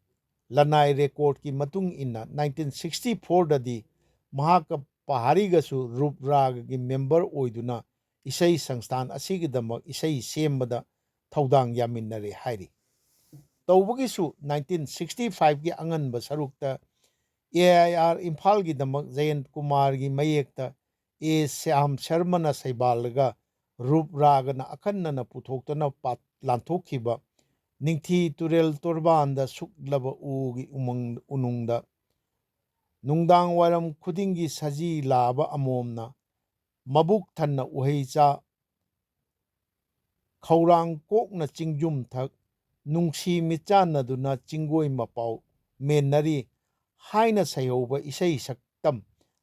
ꯂꯅꯥꯏ ꯔꯦꯀꯣꯔꯗꯀꯤ ꯃꯇꯨꯡ ꯏꯟꯅ, ꯅꯥꯏꯟꯇꯤꯟ ꯁꯤꯛꯁꯇꯤ ꯐꯣꯔꯗꯗꯤ ꯃꯍꯥꯛꯀ ꯄꯍꯥꯔꯤꯒꯁꯨ ꯔꯨꯞ ꯔꯥꯒꯒꯤ ꯃꯦꯝꯕꯔ ꯑꯣꯏꯗꯨꯅ ꯏꯁꯩ ꯁꯪꯁꯊꯥꯟ ꯑꯁꯤꯒꯤꯗꯃꯛ ꯏꯁꯩ ꯁꯦꯝꯕꯗ ꯊꯧꯗꯥꯡ ꯌꯥꯃꯤꯟꯅꯔꯦ ꯍꯥꯏꯔꯤ꯫ ꯇꯧꯕꯒꯤꯁꯨ ꯅꯥꯏꯟꯇꯤꯟ ꯁꯤꯛꯁꯇꯤ ꯐꯥꯏꯚꯀꯤ ꯑꯉꯟꯕ ꯁꯔꯨꯛꯇ ꯑꯦ ꯑꯥꯏ ꯑꯥꯔ ꯏꯝꯐꯥꯜꯒꯤꯗꯃꯛ ꯖꯌꯟꯠ ꯀꯨꯃꯥꯔꯒꯤ ꯃꯌꯦꯛꯇ ꯑꯦ ꯁ꯭ꯌꯥꯝ ꯁꯔꯃꯅ ꯁꯩꯕꯥꯜꯂꯒ ꯔꯨꯞ ꯔꯥꯒꯅ ꯑꯈꯟꯅꯅ ꯄꯨꯊꯣꯛꯇꯨꯅ ꯄꯥ-, ꯂꯥꯟꯊꯣꯛꯈꯤꯕ ꯅꯤꯡꯊꯤ ꯇꯨꯔꯦꯜ ꯇꯣꯔꯕꯥꯟꯗ ꯁꯨꯛꯂꯕ ꯎꯒꯤ ꯎꯃꯪ ꯎꯅꯨꯡꯗ ꯅꯨꯡꯗꯥꯡ ꯋꯥꯏꯔꯝ ꯈꯨꯗꯤꯡꯒꯤ ꯁꯖꯤ ꯂꯥꯕ ꯑꯃꯣꯝꯅ ꯃꯕꯨꯛ ꯊꯟꯅ ꯎꯍꯩ ꯆꯥ, ꯈꯧꯔꯥꯡ ꯀꯣꯛꯅ ꯆꯤꯡꯖꯨꯝ ꯊꯛ, ꯅꯨꯡꯁꯤ ꯃꯤꯠꯆꯥꯟꯅꯗꯨꯅ ꯆꯤꯡꯒꯣꯏ ꯃꯄꯥꯎ ꯃꯦꯟꯅꯔꯤ ꯍꯥꯏꯅ ꯁꯩꯍꯧꯕ ꯏꯁꯩ ꯁꯛꯇꯝ,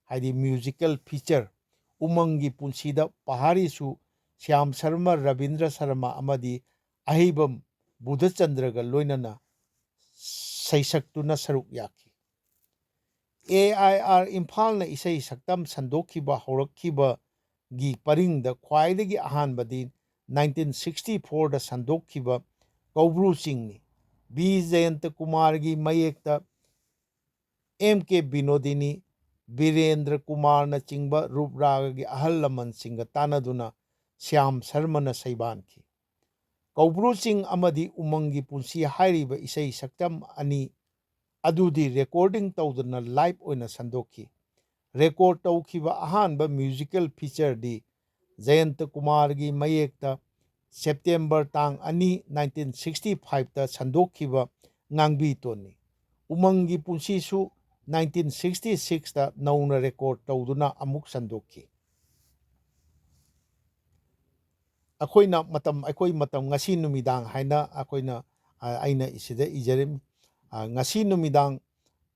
ꯍꯥꯏꯗꯤ ꯃ꯭ꯌꯨꯖꯤꯀꯦꯜ ꯐꯤꯆꯔ, ꯎꯃꯪꯒꯤ ꯄꯨꯟꯁꯤꯗ ꯄꯍꯥꯔꯤꯁꯨ ꯁ꯭ꯌꯥꯝ ꯁꯔꯃ, ꯔꯕꯤꯟꯗ꯭ꯔ ꯁꯔꯃ ꯑꯃꯗꯤ ꯑꯍꯩꯕꯝ ꯕꯨꯙꯆꯟꯗ꯭ꯔꯒ ꯂꯣꯏꯅꯅ ꯁꯩꯁꯛꯇꯨꯅ ꯁꯔꯨꯛ ꯌꯥꯈꯤ꯫ ꯑꯦ ꯑꯥꯏ ꯑꯥꯔ ꯏꯝꯐꯥꯜꯅ ꯏꯁꯩ ꯁꯛꯇꯝ ꯁꯟꯗꯣꯛꯈꯤꯕ ꯍꯧꯔꯛꯈꯤꯕꯒꯤ ꯄꯔꯤꯡꯗ ꯈ꯭ꯋꯥꯏꯗꯒꯤ ꯑꯍꯥꯟꯕꯗꯤ ꯅꯥꯏꯟꯇꯤꯟ ꯁꯤꯛꯁꯇꯤ ꯐꯣꯔꯗ ꯁꯟꯗꯣꯛꯈꯤꯕ ꯀꯧꯕ꯭ꯔꯨ ꯆꯤꯡꯅꯤ꯫ ꯕꯤ ꯖꯌꯟꯇ ꯀꯨꯃꯥꯔꯒꯤ ꯃꯌꯦꯛꯇ ꯑꯦꯝ ꯀꯦ ꯕꯤꯅꯣꯗꯤꯅꯤ, ꯕꯤꯔꯦꯟꯗ꯭ꯔ ꯀꯨꯃꯥꯔꯅꯆꯤꯡꯕ ꯔꯨꯞ ꯔꯥꯒꯒꯤ ꯑꯍꯜ ꯂꯃꯟꯁꯤꯡꯒ ꯇꯥꯟꯅꯗꯨꯅ ꯁ꯭ꯌꯥꯝ ꯁꯔꯃꯅ ꯁꯩꯕꯥꯟꯈꯤ꯫ ꯀꯧꯕ꯭ꯔꯨ ꯆꯤꯡ ꯑꯃꯗꯤ ꯎꯃꯪꯒꯤ ꯄꯨꯟꯁꯤ ꯍꯥꯏꯔꯤꯕ ꯏꯁꯩ ꯁꯛꯇꯝ ꯑꯅꯤ ꯑꯗꯨꯗꯤ ꯔꯦꯀꯣꯔꯗꯤꯡ ꯇꯧꯗꯅ ꯂꯥꯏꯚ ꯑꯣꯏꯅ ꯁꯟꯗꯣꯛꯈꯤ꯫ ꯔꯦꯀꯣꯔꯗ ꯇꯧꯈꯤꯕ ꯑꯍꯥꯟꯕ ꯃ꯭ꯌꯨꯖꯤꯀꯦꯜ ꯐꯤꯆꯔꯗꯤ ꯖꯌꯟꯇ ꯀꯨꯃꯥꯔꯒꯤ ꯃꯌꯦꯛꯇ ꯁꯦꯞꯇꯦꯝꯕꯔ ꯇꯥꯡ ꯑꯅꯤ, ꯅꯥꯏꯟꯇꯤꯟ ꯁꯤꯛꯁꯇꯤ ꯐꯥꯏꯚꯇ ꯁꯟꯗꯣꯛꯈꯤꯕ ꯉꯥꯡꯕꯤ ꯇꯣꯟꯅꯤ꯫ ꯎꯃꯪꯒꯤ ꯄꯨꯟꯁꯤꯁꯨ ꯅꯥꯏꯟꯇꯤꯟ ꯁꯤꯛꯁꯇꯤ ꯁꯤꯛꯁꯇ ꯅꯧꯅ ꯔꯦꯀꯣꯔꯠ ꯇꯧꯗꯨꯅ ꯑꯃꯨꯛ ꯁꯟꯗꯣꯛꯈꯤ꯫ ꯑꯩꯈꯣꯏꯅ ꯃꯇꯝ, ꯑꯩꯈꯣꯏ ꯃꯇꯝ, ꯉꯁꯤ ꯅꯨꯃꯤꯗꯥꯡ ꯍꯥꯏꯅ ꯑꯩꯈꯣꯏꯅ, ꯑ, ꯑꯩꯅ ꯁꯤꯗ ꯏꯖꯔꯤꯝ-, ꯑ, ꯉꯁꯤ ꯅꯨꯃꯤꯗꯥꯡ,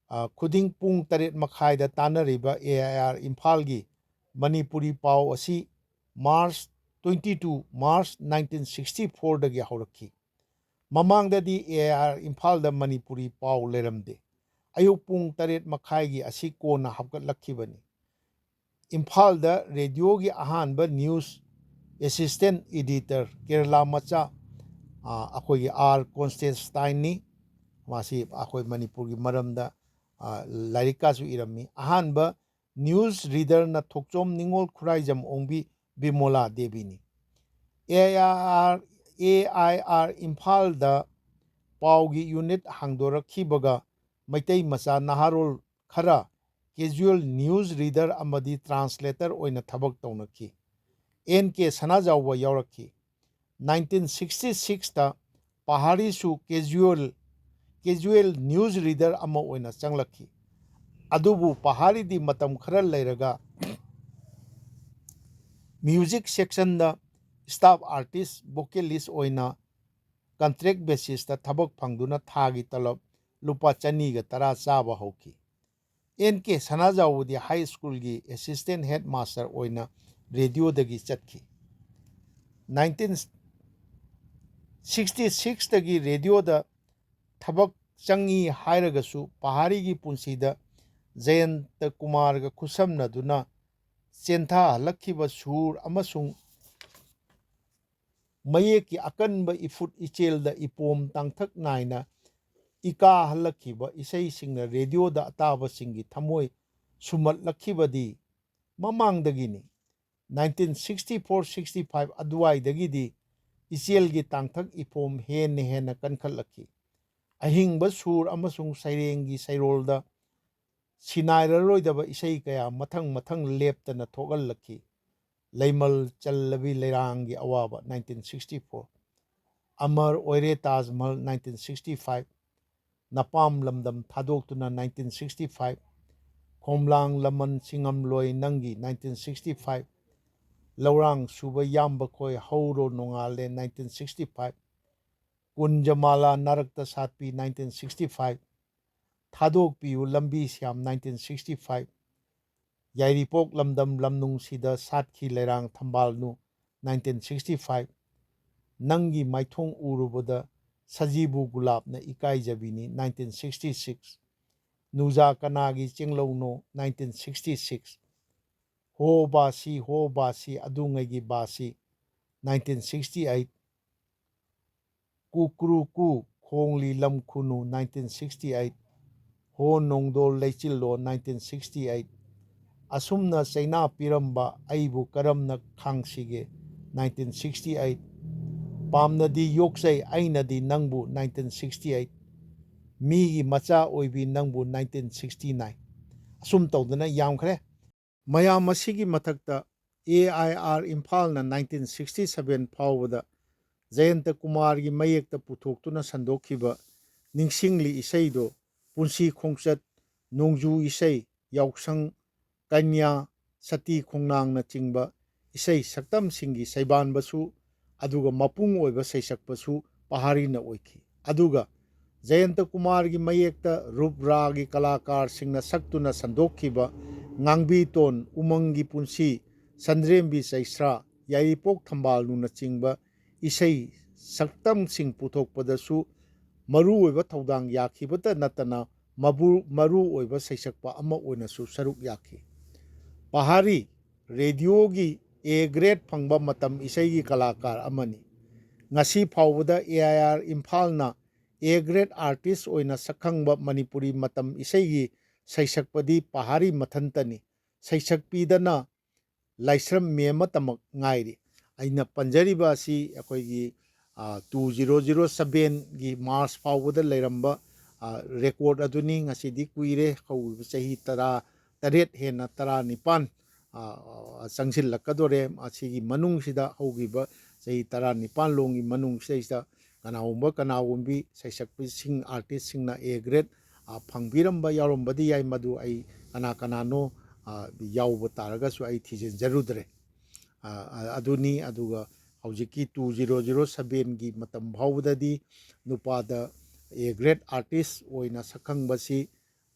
ꯑ, ꯈꯨꯗꯤꯡ ꯄꯨꯡ ꯇꯔꯦꯠ ꯃꯈꯥꯏꯗ ꯇꯥꯟꯅꯔꯤꯕ ꯑꯦ ꯑꯥꯏ ꯑꯥꯔ ꯏꯝꯐꯥꯜꯒꯤ ꯃꯅꯤꯄꯨꯔꯤ ꯄꯥꯎ ꯑꯁꯤ March, twenty two March nineteen sixty ꯐꯣꯔꯗꯒꯤ ꯍꯧꯔꯛꯈꯤ꯫ ꯃꯃꯥꯡꯗꯗꯤ ꯑꯦ ꯑꯥꯏ ꯑꯥꯔ ꯏꯝꯐꯥꯜꯗ ꯃꯅꯤꯄꯨꯔꯤ ꯄꯥꯎ ꯂꯩꯔꯝꯗꯦ꯫ ꯑꯌꯨꯛ ꯄꯨꯡ ꯇꯔꯦꯠ ꯃꯈꯥꯏꯒꯤ ꯑꯁꯤ ꯀꯣꯟꯅ ꯍꯥꯞꯀꯠꯂꯛꯈꯤꯕꯅꯤ꯫ ꯏꯝꯐꯥꯜꯗ ꯔꯦꯗꯤꯑꯣꯒꯤ ꯑꯍꯥꯟꯕ ꯅ꯭ꯌꯨꯁ ꯑꯦꯁꯤꯁꯇꯦꯟ ꯏꯗꯤꯇꯔ ꯀꯦꯔꯂꯥ ꯃꯆꯥ, ꯑ, ꯑꯩꯈꯣꯏꯒꯤ ꯑꯥꯔ ꯀꯣꯟꯁꯇꯦꯟꯁꯇꯥꯏꯟꯅꯤ꯫ ꯃꯥꯁꯤ ꯑꯩꯈꯣꯏ ꯃꯅꯤꯄꯨꯔꯒꯤ ꯃꯔꯝꯗ, ꯑ, ꯂꯥꯏꯔꯤꯛꯀꯁꯨ ꯏꯔꯝꯃꯤ꯫ ꯑꯍꯥꯟꯕ ꯅ꯭ꯌꯨꯁ ꯔꯤꯗꯔꯅ ꯊꯣꯛꯆꯣꯝ ꯅꯤꯉꯣꯜ ꯈꯨꯔꯥꯏꯖꯝ ꯑꯣꯡꯕꯤ ꯕꯤꯃꯣꯂꯥ ꯗꯦꯕꯤꯅꯤ꯫ A I R, A I R ꯏꯝꯐꯥꯜꯗ ꯄꯥꯎꯒꯤ ꯌꯨꯅꯤꯠ ꯍꯥꯡꯗꯣꯔꯛꯈꯤꯕꯒ ꯃꯩꯇꯩ ꯃꯆꯥ ꯅꯍꯥꯔꯣꯜ ꯈꯔ ꯀꯦꯖꯨꯑꯦꯜ ꯅ꯭ꯌꯨꯁ ꯔꯤꯗꯔ ꯑꯃꯗꯤ ꯇ꯭ꯔꯥꯟꯁꯂꯦꯇꯔ ꯑꯣꯏꯅ ꯊꯕꯛ ꯇꯧꯅꯈꯤ꯫ ꯑꯦꯟ ꯀꯦ ꯁꯅꯥꯖꯥꯎꯕ ꯌꯥꯎꯔꯛꯈꯤ꯫ ꯅꯥꯏꯟꯇꯤꯟ ꯁꯤꯛꯁꯇꯤ ꯁꯤꯛꯁꯇ ꯄꯍꯥꯔꯤꯁꯨ ꯀꯦꯖꯨꯑꯦꯜ, ꯀꯦꯖꯨꯑꯦꯜ ꯅ꯭ꯌꯨꯁ ꯔꯤꯗꯔ ꯑꯃ ꯑꯣꯏꯅ ꯆꯪꯂꯛꯈꯤ꯫ ꯑꯗꯨꯕꯨ ꯄꯍꯥꯔꯤꯗꯤ ꯃꯇꯝ ꯈꯔ ꯂꯩꯔꯒ ꯃ꯭ꯌꯨꯖꯤꯛ ꯁꯦꯛꯁꯟꯗ ꯁ꯭ꯇꯥꯐ ꯑꯥꯔꯇꯤꯁ, ꯚꯣꯀꯦꯂꯤꯁ ꯑꯣꯏꯅ ꯀꯟꯇ꯭ꯔꯦꯛ ꯕꯦꯁꯤꯁꯇ ꯊꯕꯛ ꯐꯪꯗꯨꯅ ꯊꯥꯒꯤ ꯇꯂꯕ ꯂꯨꯄꯥ ꯆꯅꯤꯒ ꯇꯔꯥ ꯆꯥꯕ ꯍꯧꯈꯤ꯫ ꯑꯦꯟ ꯀꯦ ꯁꯅꯥꯖꯥꯎꯕꯗꯤ ꯍꯥꯏ ꯁ꯭ꯀꯨꯜꯒꯤ ꯑꯦꯁꯤꯁꯇꯦꯟ ꯍꯦꯗ ꯃꯥꯁꯇꯔ ꯑꯣꯏꯅ ꯔꯦꯗꯤꯑꯣꯗꯒꯤ ꯆꯠꯈꯤ꯫ ꯅꯥꯏꯟꯇꯤꯟ ꯁꯤꯛꯁꯇꯤ ꯁꯤꯛꯁꯇꯒꯤ ꯔꯦꯗꯤꯑꯣꯗ ꯊꯕꯛ ꯆꯪꯏ ꯍꯥꯏꯔꯒꯁꯨ ꯄꯍꯥꯔꯤꯒꯤ ꯄꯨꯟꯁꯤꯗ ꯖꯌꯟꯇ ꯀꯨꯃꯥꯔꯒ ꯈꯨꯠꯁꯝꯅꯗꯨꯅ ꯆꯦꯟꯊꯍꯜꯂꯛꯈꯤꯕ ꯁꯨꯔ ꯑꯃꯁꯨꯡ ꯃꯌꯦꯛꯀꯤ ꯑꯀꯟꯕ ꯏꯐꯨꯠ ꯏꯆꯦꯜꯗ ꯏꯄꯣꯝ ꯇꯥꯡꯊꯛ ꯅꯥꯏꯅ ꯏꯀꯥꯍꯜꯂꯛꯈꯤꯕ ꯏꯁꯩꯁꯤꯡꯅ ꯔꯦꯗꯤꯑꯣꯗ ꯑꯇꯥꯕꯁꯤꯡꯒꯤ ꯊꯃꯣꯏ ꯁꯨꯝꯍꯠꯂꯛꯈꯤꯕꯗꯤ ꯃꯃꯥꯡꯗꯒꯤꯅꯤ꯫ Nineteen sixty four sixty five ꯑꯗꯨꯋꯥꯏꯗꯒꯤꯗꯤ ꯏꯆꯦꯜꯒꯤ ꯇꯥꯡꯊꯛ ꯏꯄꯣꯝ ꯍꯦꯟꯅ ꯍꯦꯟꯅ ꯀꯟꯈꯠꯂꯛꯈꯤ꯫ ꯑꯍꯤꯡꯕ ꯁꯨꯔ ꯑꯃꯁꯨꯡ ꯁꯩꯔꯦꯡꯒꯤ ꯁꯩꯔꯣꯜꯗ ꯁꯤꯟꯅꯥꯏꯔꯔꯣꯏꯗꯕ ꯏꯁꯩ ꯀꯌꯥ ꯃꯊꯪ ꯃꯊꯪ ꯂꯦꯞꯇꯅ ꯊꯣꯛꯍꯜꯂꯛꯈꯤ꯫ ꯂꯩꯃꯜ ꯆꯜꯂꯕꯤ ꯂꯩꯔꯥꯡꯒꯤ ꯑꯋꯥꯕ, nineteen sixty four꯫ ꯑꯃꯔ ꯑꯣꯏꯔꯦ Taj Mahal, nineteen sixty five꯫ ꯅꯄꯥꯝ ꯂꯝꯗꯝ ꯊꯥꯗꯣꯛꯇꯨꯅ, nineteen sixty five꯫ ꯈꯣꯝꯂꯥꯡ ꯂꯃꯟ ꯆꯤꯡꯉꯝꯂꯣꯏ ꯅꯪꯒꯤ, nineteen sixty five꯫ ꯂꯧꯔꯥꯡ ꯁꯨꯕ ꯌꯥꯝꯕ ꯈꯣꯏ ꯍꯧꯔꯣ ꯅꯣꯡꯉꯥꯜꯂꯦ, nineteen sixty five꯫ ꯀꯨꯟꯖꯃꯥꯂꯥ ꯅꯥꯔꯛꯇ ꯁꯥꯠꯄꯤ, nineteen sixty five꯫ ꯊꯥꯗꯣꯛꯄꯤꯌꯨ ꯂꯝꯕꯤ ꯁ꯭ꯌꯥꯝ, nineteen sixty five꯫ ꯌꯥꯏꯔꯤꯄꯣꯛ ꯂꯝꯗꯝ ꯂꯝꯅꯨꯡꯁꯤꯗ ꯁꯥꯠꯈꯤ ꯂꯩꯔꯥꯡ ꯊꯝꯕꯥꯜꯅꯨ, nineteen sixty five꯫ ꯅꯪꯒꯤ ꯃꯥꯏꯊꯣꯡ ꯎꯔꯨꯕꯗ ꯁꯖꯤꯕꯨ ꯒꯨꯂꯥꯞꯅ ꯏꯀꯥꯏꯖꯕꯤꯅꯤ, nineteen sixty six꯫ ꯅꯨꯖꯥ ꯀꯅꯥꯒꯤ ꯆꯦꯡꯂꯧꯅꯣ, nineteen sixty six꯫ ꯍꯣ ꯕꯥꯁꯤ, ꯍꯣ ꯕꯥꯁꯤ, ꯑꯗꯨꯉꯩꯒꯤ ꯕꯥꯁꯤ, nineteen sixty eight꯫ ꯀꯨꯀ꯭ꯔꯨ ꯀꯨ ꯈꯣꯡꯂꯤ ꯂꯝ ꯈꯨꯅꯨ, nineteen sixty eight꯫ ꯍꯣ ꯅꯣꯡꯗꯣꯜ ꯂꯩꯆꯤꯜꯂꯣ, nineteen sixty eight꯫ ꯑꯁꯨꯝꯅ ꯆꯩꯅꯥ ꯄꯤꯔꯝꯕ ꯑꯩꯕꯨ ꯀꯔꯝꯅ ꯈꯥꯡꯁꯤꯒꯦ, nineteen sixty eight꯫ ꯄꯥꯝꯅꯗꯤ ꯌꯣꯛꯆꯩ ꯑꯩꯅꯗꯤ ꯅꯪꯕꯨ, nineteen sixty eight꯫ ꯃꯤꯒꯤ ꯃꯆꯥ ꯑꯣꯏꯕꯤ ꯅꯪꯕꯨ, nineteen sixty nine꯫ ꯑꯁꯨꯝ ꯇꯧꯗꯅ ꯌꯥꯝꯈ꯭ꯔꯦ꯫ ꯃꯌꯥꯝ ꯑꯁꯤꯒꯤ ꯃꯊꯛꯇ ꯑꯦ ꯑꯥꯏ ꯑꯥꯔ ꯏꯝꯐꯥꯜꯅ nineteen sixty seven ꯐꯥꯎꯕꯗ ꯖꯌꯟꯇ ꯀꯨꯃꯥꯔꯒꯤ ꯃꯌꯦꯛꯇ ꯄꯨꯊꯣꯛꯇꯨꯅ ꯁꯟꯗꯣꯛꯈꯤꯕ ꯅꯤꯡꯁꯤꯡꯂꯤ ꯏꯁꯩꯗꯣ ꯄꯨꯟꯁꯤ ꯈꯣꯡꯆꯠ, ꯅꯣꯡꯖꯨ ꯏꯁꯩ, ꯌꯥꯎꯁꯪ, ꯀꯟꯌꯥ, ꯁꯇꯤ ꯈꯣꯡꯅꯥꯡꯅꯆꯤꯡꯕ ꯏꯁꯩ ꯁꯛꯇꯝꯁꯤꯡꯒꯤ ꯁꯩꯕꯥꯟꯕꯁꯨ ꯑꯗꯨꯒ ꯃꯄꯨꯡ ꯑꯣꯏꯕ ꯁꯩꯁꯛꯄꯁꯨ ꯄꯍꯥꯔꯤꯅ ꯑꯣꯏꯈꯤ꯫ ꯑꯗꯨꯒ ꯖꯌꯟꯇ ꯀꯨꯃꯥꯔꯒꯤ ꯃꯌꯦꯛꯇ ꯔꯨꯞ ꯔꯥꯒꯤ ꯀꯂꯥꯀꯥꯔꯁꯤꯡꯅ ꯁꯛꯇꯨꯅ ꯁꯟꯗꯣꯛꯈꯤꯕ ꯉꯥꯡꯕꯤꯇꯣꯟ, ꯎꯃꯪꯒꯤ ꯄꯨꯟꯁꯤ, ꯁꯟꯗ꯭ꯔꯦꯝꯕꯤ ꯆꯩꯁ꯭ꯔꯥ, ꯌꯥꯏꯔꯤꯄꯣꯛ ꯊꯝꯕꯥꯜꯅꯨꯅꯆꯤꯡꯕ ꯏꯁꯩ ꯁꯛꯇꯝꯁꯤꯡ ꯄꯨꯊꯣꯛꯄꯗꯁꯨ ꯃꯔꯨ ꯑꯣꯏꯕ ꯊꯧꯗꯥꯡ ꯌꯥꯈꯤꯕꯇ ꯅꯠꯇꯅ ꯃꯕꯨ-, ꯃꯔꯨ ꯑꯣꯏꯕ ꯁꯩꯁꯛꯄ ꯑꯃ ꯑꯣꯏꯅꯁꯨ ꯁꯔꯨꯛ ꯌꯥꯈꯤ꯫ ꯄꯍꯥꯔꯤ ꯔꯦꯗꯤꯑꯣꯒꯤ ꯑꯦ ꯒ꯭ꯔꯦꯗ ꯐꯪꯕ ꯃꯇꯝ ꯏꯁꯩꯒꯤ ꯀꯂꯥꯀꯥꯔ ꯑꯃꯅꯤ꯫ ꯉꯁꯤ ꯐꯥꯎꯕꯗ ꯑꯦ ꯑꯥꯏ ꯑꯥꯔ ꯏꯝꯐꯥꯜꯅ ꯑꯦ ꯒ꯭ꯔꯦꯗ ꯑꯥꯔꯇꯤꯁ ꯑꯣꯏꯅ ꯁꯛꯈꯪꯕ ꯃꯅꯤꯄꯨꯔꯤ ꯃꯇꯝ ꯏꯁꯩꯒꯤ ꯁꯩꯁꯛꯄꯗꯤ ꯄꯍꯥꯔꯤ ꯃꯊꯟꯇꯅꯤ꯫ ꯁꯩꯁꯛꯄꯤꯗꯅ ꯂꯥꯏꯁ꯭ꯔꯝ ꯃꯦꯝ ꯑꯃꯇꯃꯛ ꯉꯥꯏꯔꯤ꯫ ꯑꯩꯅ ꯄꯟꯖꯔꯤꯕ ꯑꯁꯤ ꯑꯩꯈꯣꯏꯒꯤ, ꯑ, two zero zero seven ꯒꯤ ꯃꯥꯔꯆ ꯐꯥꯎꯕꯗ ꯂꯩꯔꯝꯕ, ꯑ, ꯔꯦꯀꯣꯔꯗ ꯑꯗꯨꯅꯤ꯫ ꯉꯁꯤꯗꯤ ꯀꯨꯏꯔꯦ, ꯍꯧꯈꯤꯕ ꯆꯍꯤ ꯇꯔꯥ ꯇꯔꯦꯠ ꯍꯦꯟꯅ, ꯇꯔꯥ ꯅꯤꯄꯥꯟ, ꯑ, ꯑ, ꯆꯪꯁꯤꯜꯂꯛꯀꯗꯣꯔꯦ꯫ ꯑꯁꯤꯒꯤ ꯃꯅꯨꯡꯁꯤꯗ, ꯍꯧꯈꯤꯕ ꯆꯍꯤ ꯇꯔꯥꯅꯤꯄꯥꯟ ꯂꯣꯝꯒꯤ ꯃꯅꯨꯡꯁꯤꯗꯩꯁꯤꯗ ꯀꯅꯥꯒꯨꯝꯕ ꯀꯅꯥꯒꯨꯝꯕꯤ ꯁꯩꯁꯛꯄꯤꯁꯤꯡ, ꯑꯥꯔꯇꯤꯁꯁꯤꯡꯅ A grade, ꯑ, ꯐꯪꯕꯤꯔꯝꯕ ꯌꯥꯎꯔꯝꯕꯗꯤ ꯌꯥꯏ, ꯃꯗꯨ ꯑꯩ ꯀꯅꯥ ꯀꯅꯥꯅꯣ, ꯑ, ꯌꯥꯎꯕ ꯇꯥꯔꯒꯁꯨ ꯑꯩ ꯊꯤꯖꯤꯟꯖꯔꯨꯗ꯭ꯔꯦ꯫ ꯑ, ꯑ, ꯑꯗꯨꯅꯤ꯫ ꯑꯗꯨꯒ ꯍꯧꯖꯤꯛꯀꯤ two zero zero sevenꯒꯤ ꯃꯇꯝ ꯐꯥꯎꯕꯗꯗꯤ ꯅꯨꯄꯥꯗ A grade artist ꯑꯣꯏꯅ ꯁꯛꯈꯪꯕꯁꯤ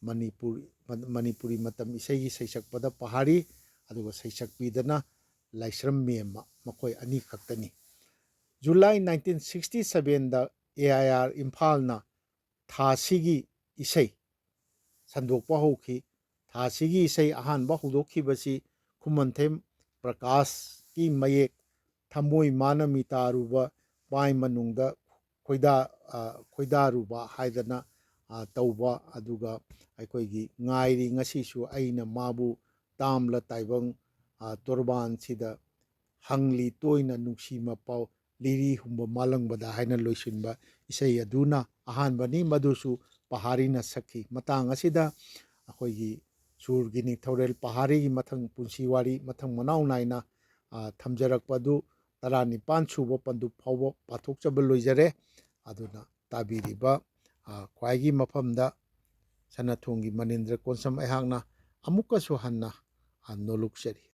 ꯃꯅꯤꯄꯨꯔ, ꯃꯅꯤꯄꯨꯔꯤ ꯃꯇꯝ ꯏꯁꯩꯒꯤ ꯁꯩꯁꯛꯄꯗ ꯄꯍꯥꯔꯤ, ꯑꯗꯨꯒ ꯁꯩꯁꯛꯄꯤꯗꯅ ꯂꯥꯏꯁ꯭ꯔꯝ ꯃꯦꯝꯃ, ꯃꯈꯣꯏ ꯑꯅꯤ ꯈꯛꯇꯅꯤ꯫ July nineteen sixty sevenꯗ A I R ꯏꯝꯐꯥꯜꯅ ꯊꯥꯁꯤꯒꯤ ꯏꯁꯩ ꯁꯟꯗꯣꯛꯄ ꯍꯧꯈꯤ꯫ ꯊꯥꯁꯤꯒꯤ ꯏꯁꯩ ꯑꯍꯥꯟꯕ ꯍꯧꯗꯣꯛꯈꯤꯕꯁꯤ ꯈꯨꯃꯟꯊꯦꯝ ꯄ꯭ꯔꯀꯥꯁꯀꯤ ꯃꯌꯦꯛ "ꯊꯃꯣꯏ ꯃꯥꯅ ꯃꯤꯇꯥꯔꯨꯕ, ꯄꯥꯏ ꯃꯅꯨꯡꯗ ꯈꯣꯏꯗꯥ-, ꯑ, ꯈꯣꯏꯗꯥꯔꯨꯕ" ꯍꯥꯏꯗꯅ, ꯑ, ꯇꯧꯕ, ꯑꯗꯨꯒ ꯑꯩꯈꯣꯏꯒꯤ "ꯉꯥꯏꯔꯤ ꯉꯁꯤꯁꯨ ꯑꯩꯅ ꯃꯥꯕꯨ, ꯇꯥꯝꯂ ꯇꯥꯏꯕꯪ, ꯑ, ꯇꯣꯔꯕꯥꯟꯁꯤꯗ ꯍꯪꯂꯤ ꯇꯣꯏꯅ ꯅꯨꯡꯁꯤ ꯃꯄꯥꯎ, ꯂꯤꯔꯤ ꯍꯨꯝꯕ ꯃꯥꯂꯪꯕꯗ" ꯍꯥꯏꯅ ꯂꯣꯏꯁꯤꯟꯕ ꯏꯁꯩ ꯑꯗꯨꯅ ꯑꯍꯥꯟꯕꯅꯤ꯫ ꯃꯗꯨꯁꯨ ꯄꯍꯥꯔꯤꯅ ꯁꯛꯈꯤ꯫ ꯃꯇꯥꯡ ꯑꯁꯤꯗ ꯑꯩꯈꯣꯏꯒꯤ ꯁꯨꯔꯒꯤ ꯅꯤꯡꯊꯧꯔꯦꯜ ꯄꯍꯥꯔꯤꯒꯤ ꯃꯊꯪ ꯄꯨꯟꯁꯤ ꯋꯥꯔꯤ ꯃꯊꯪ ꯃꯅꯥꯎ ꯅꯥꯏꯅ, ꯑ, ꯊꯝꯖꯔꯛꯄ ꯑꯗꯨ ꯇꯔꯥꯅꯤꯄꯥꯟ ꯁꯨꯕ ꯄꯟꯗꯨꯞ ꯐꯥꯎꯕ ꯄꯥꯊꯣꯛꯆꯕ ꯂꯣꯏꯖꯔꯦ꯫ ꯑꯗꯨꯅ ꯇꯥꯕꯤꯔꯤꯕ, ꯑ, ꯈ꯭ꯋꯥꯏꯒꯤ ꯃꯐꯝꯗ ꯁꯅꯥꯊꯣꯡꯒꯤ ꯃꯅꯤꯟꯗ꯭ꯔ ꯀꯣꯟꯁꯝ ꯑꯩꯍꯥꯛꯅ ꯑꯃꯨꯛꯀꯁꯨ ꯍꯟꯅ, ꯑ, ꯅꯣꯂꯨꯛꯆꯔꯤ꯫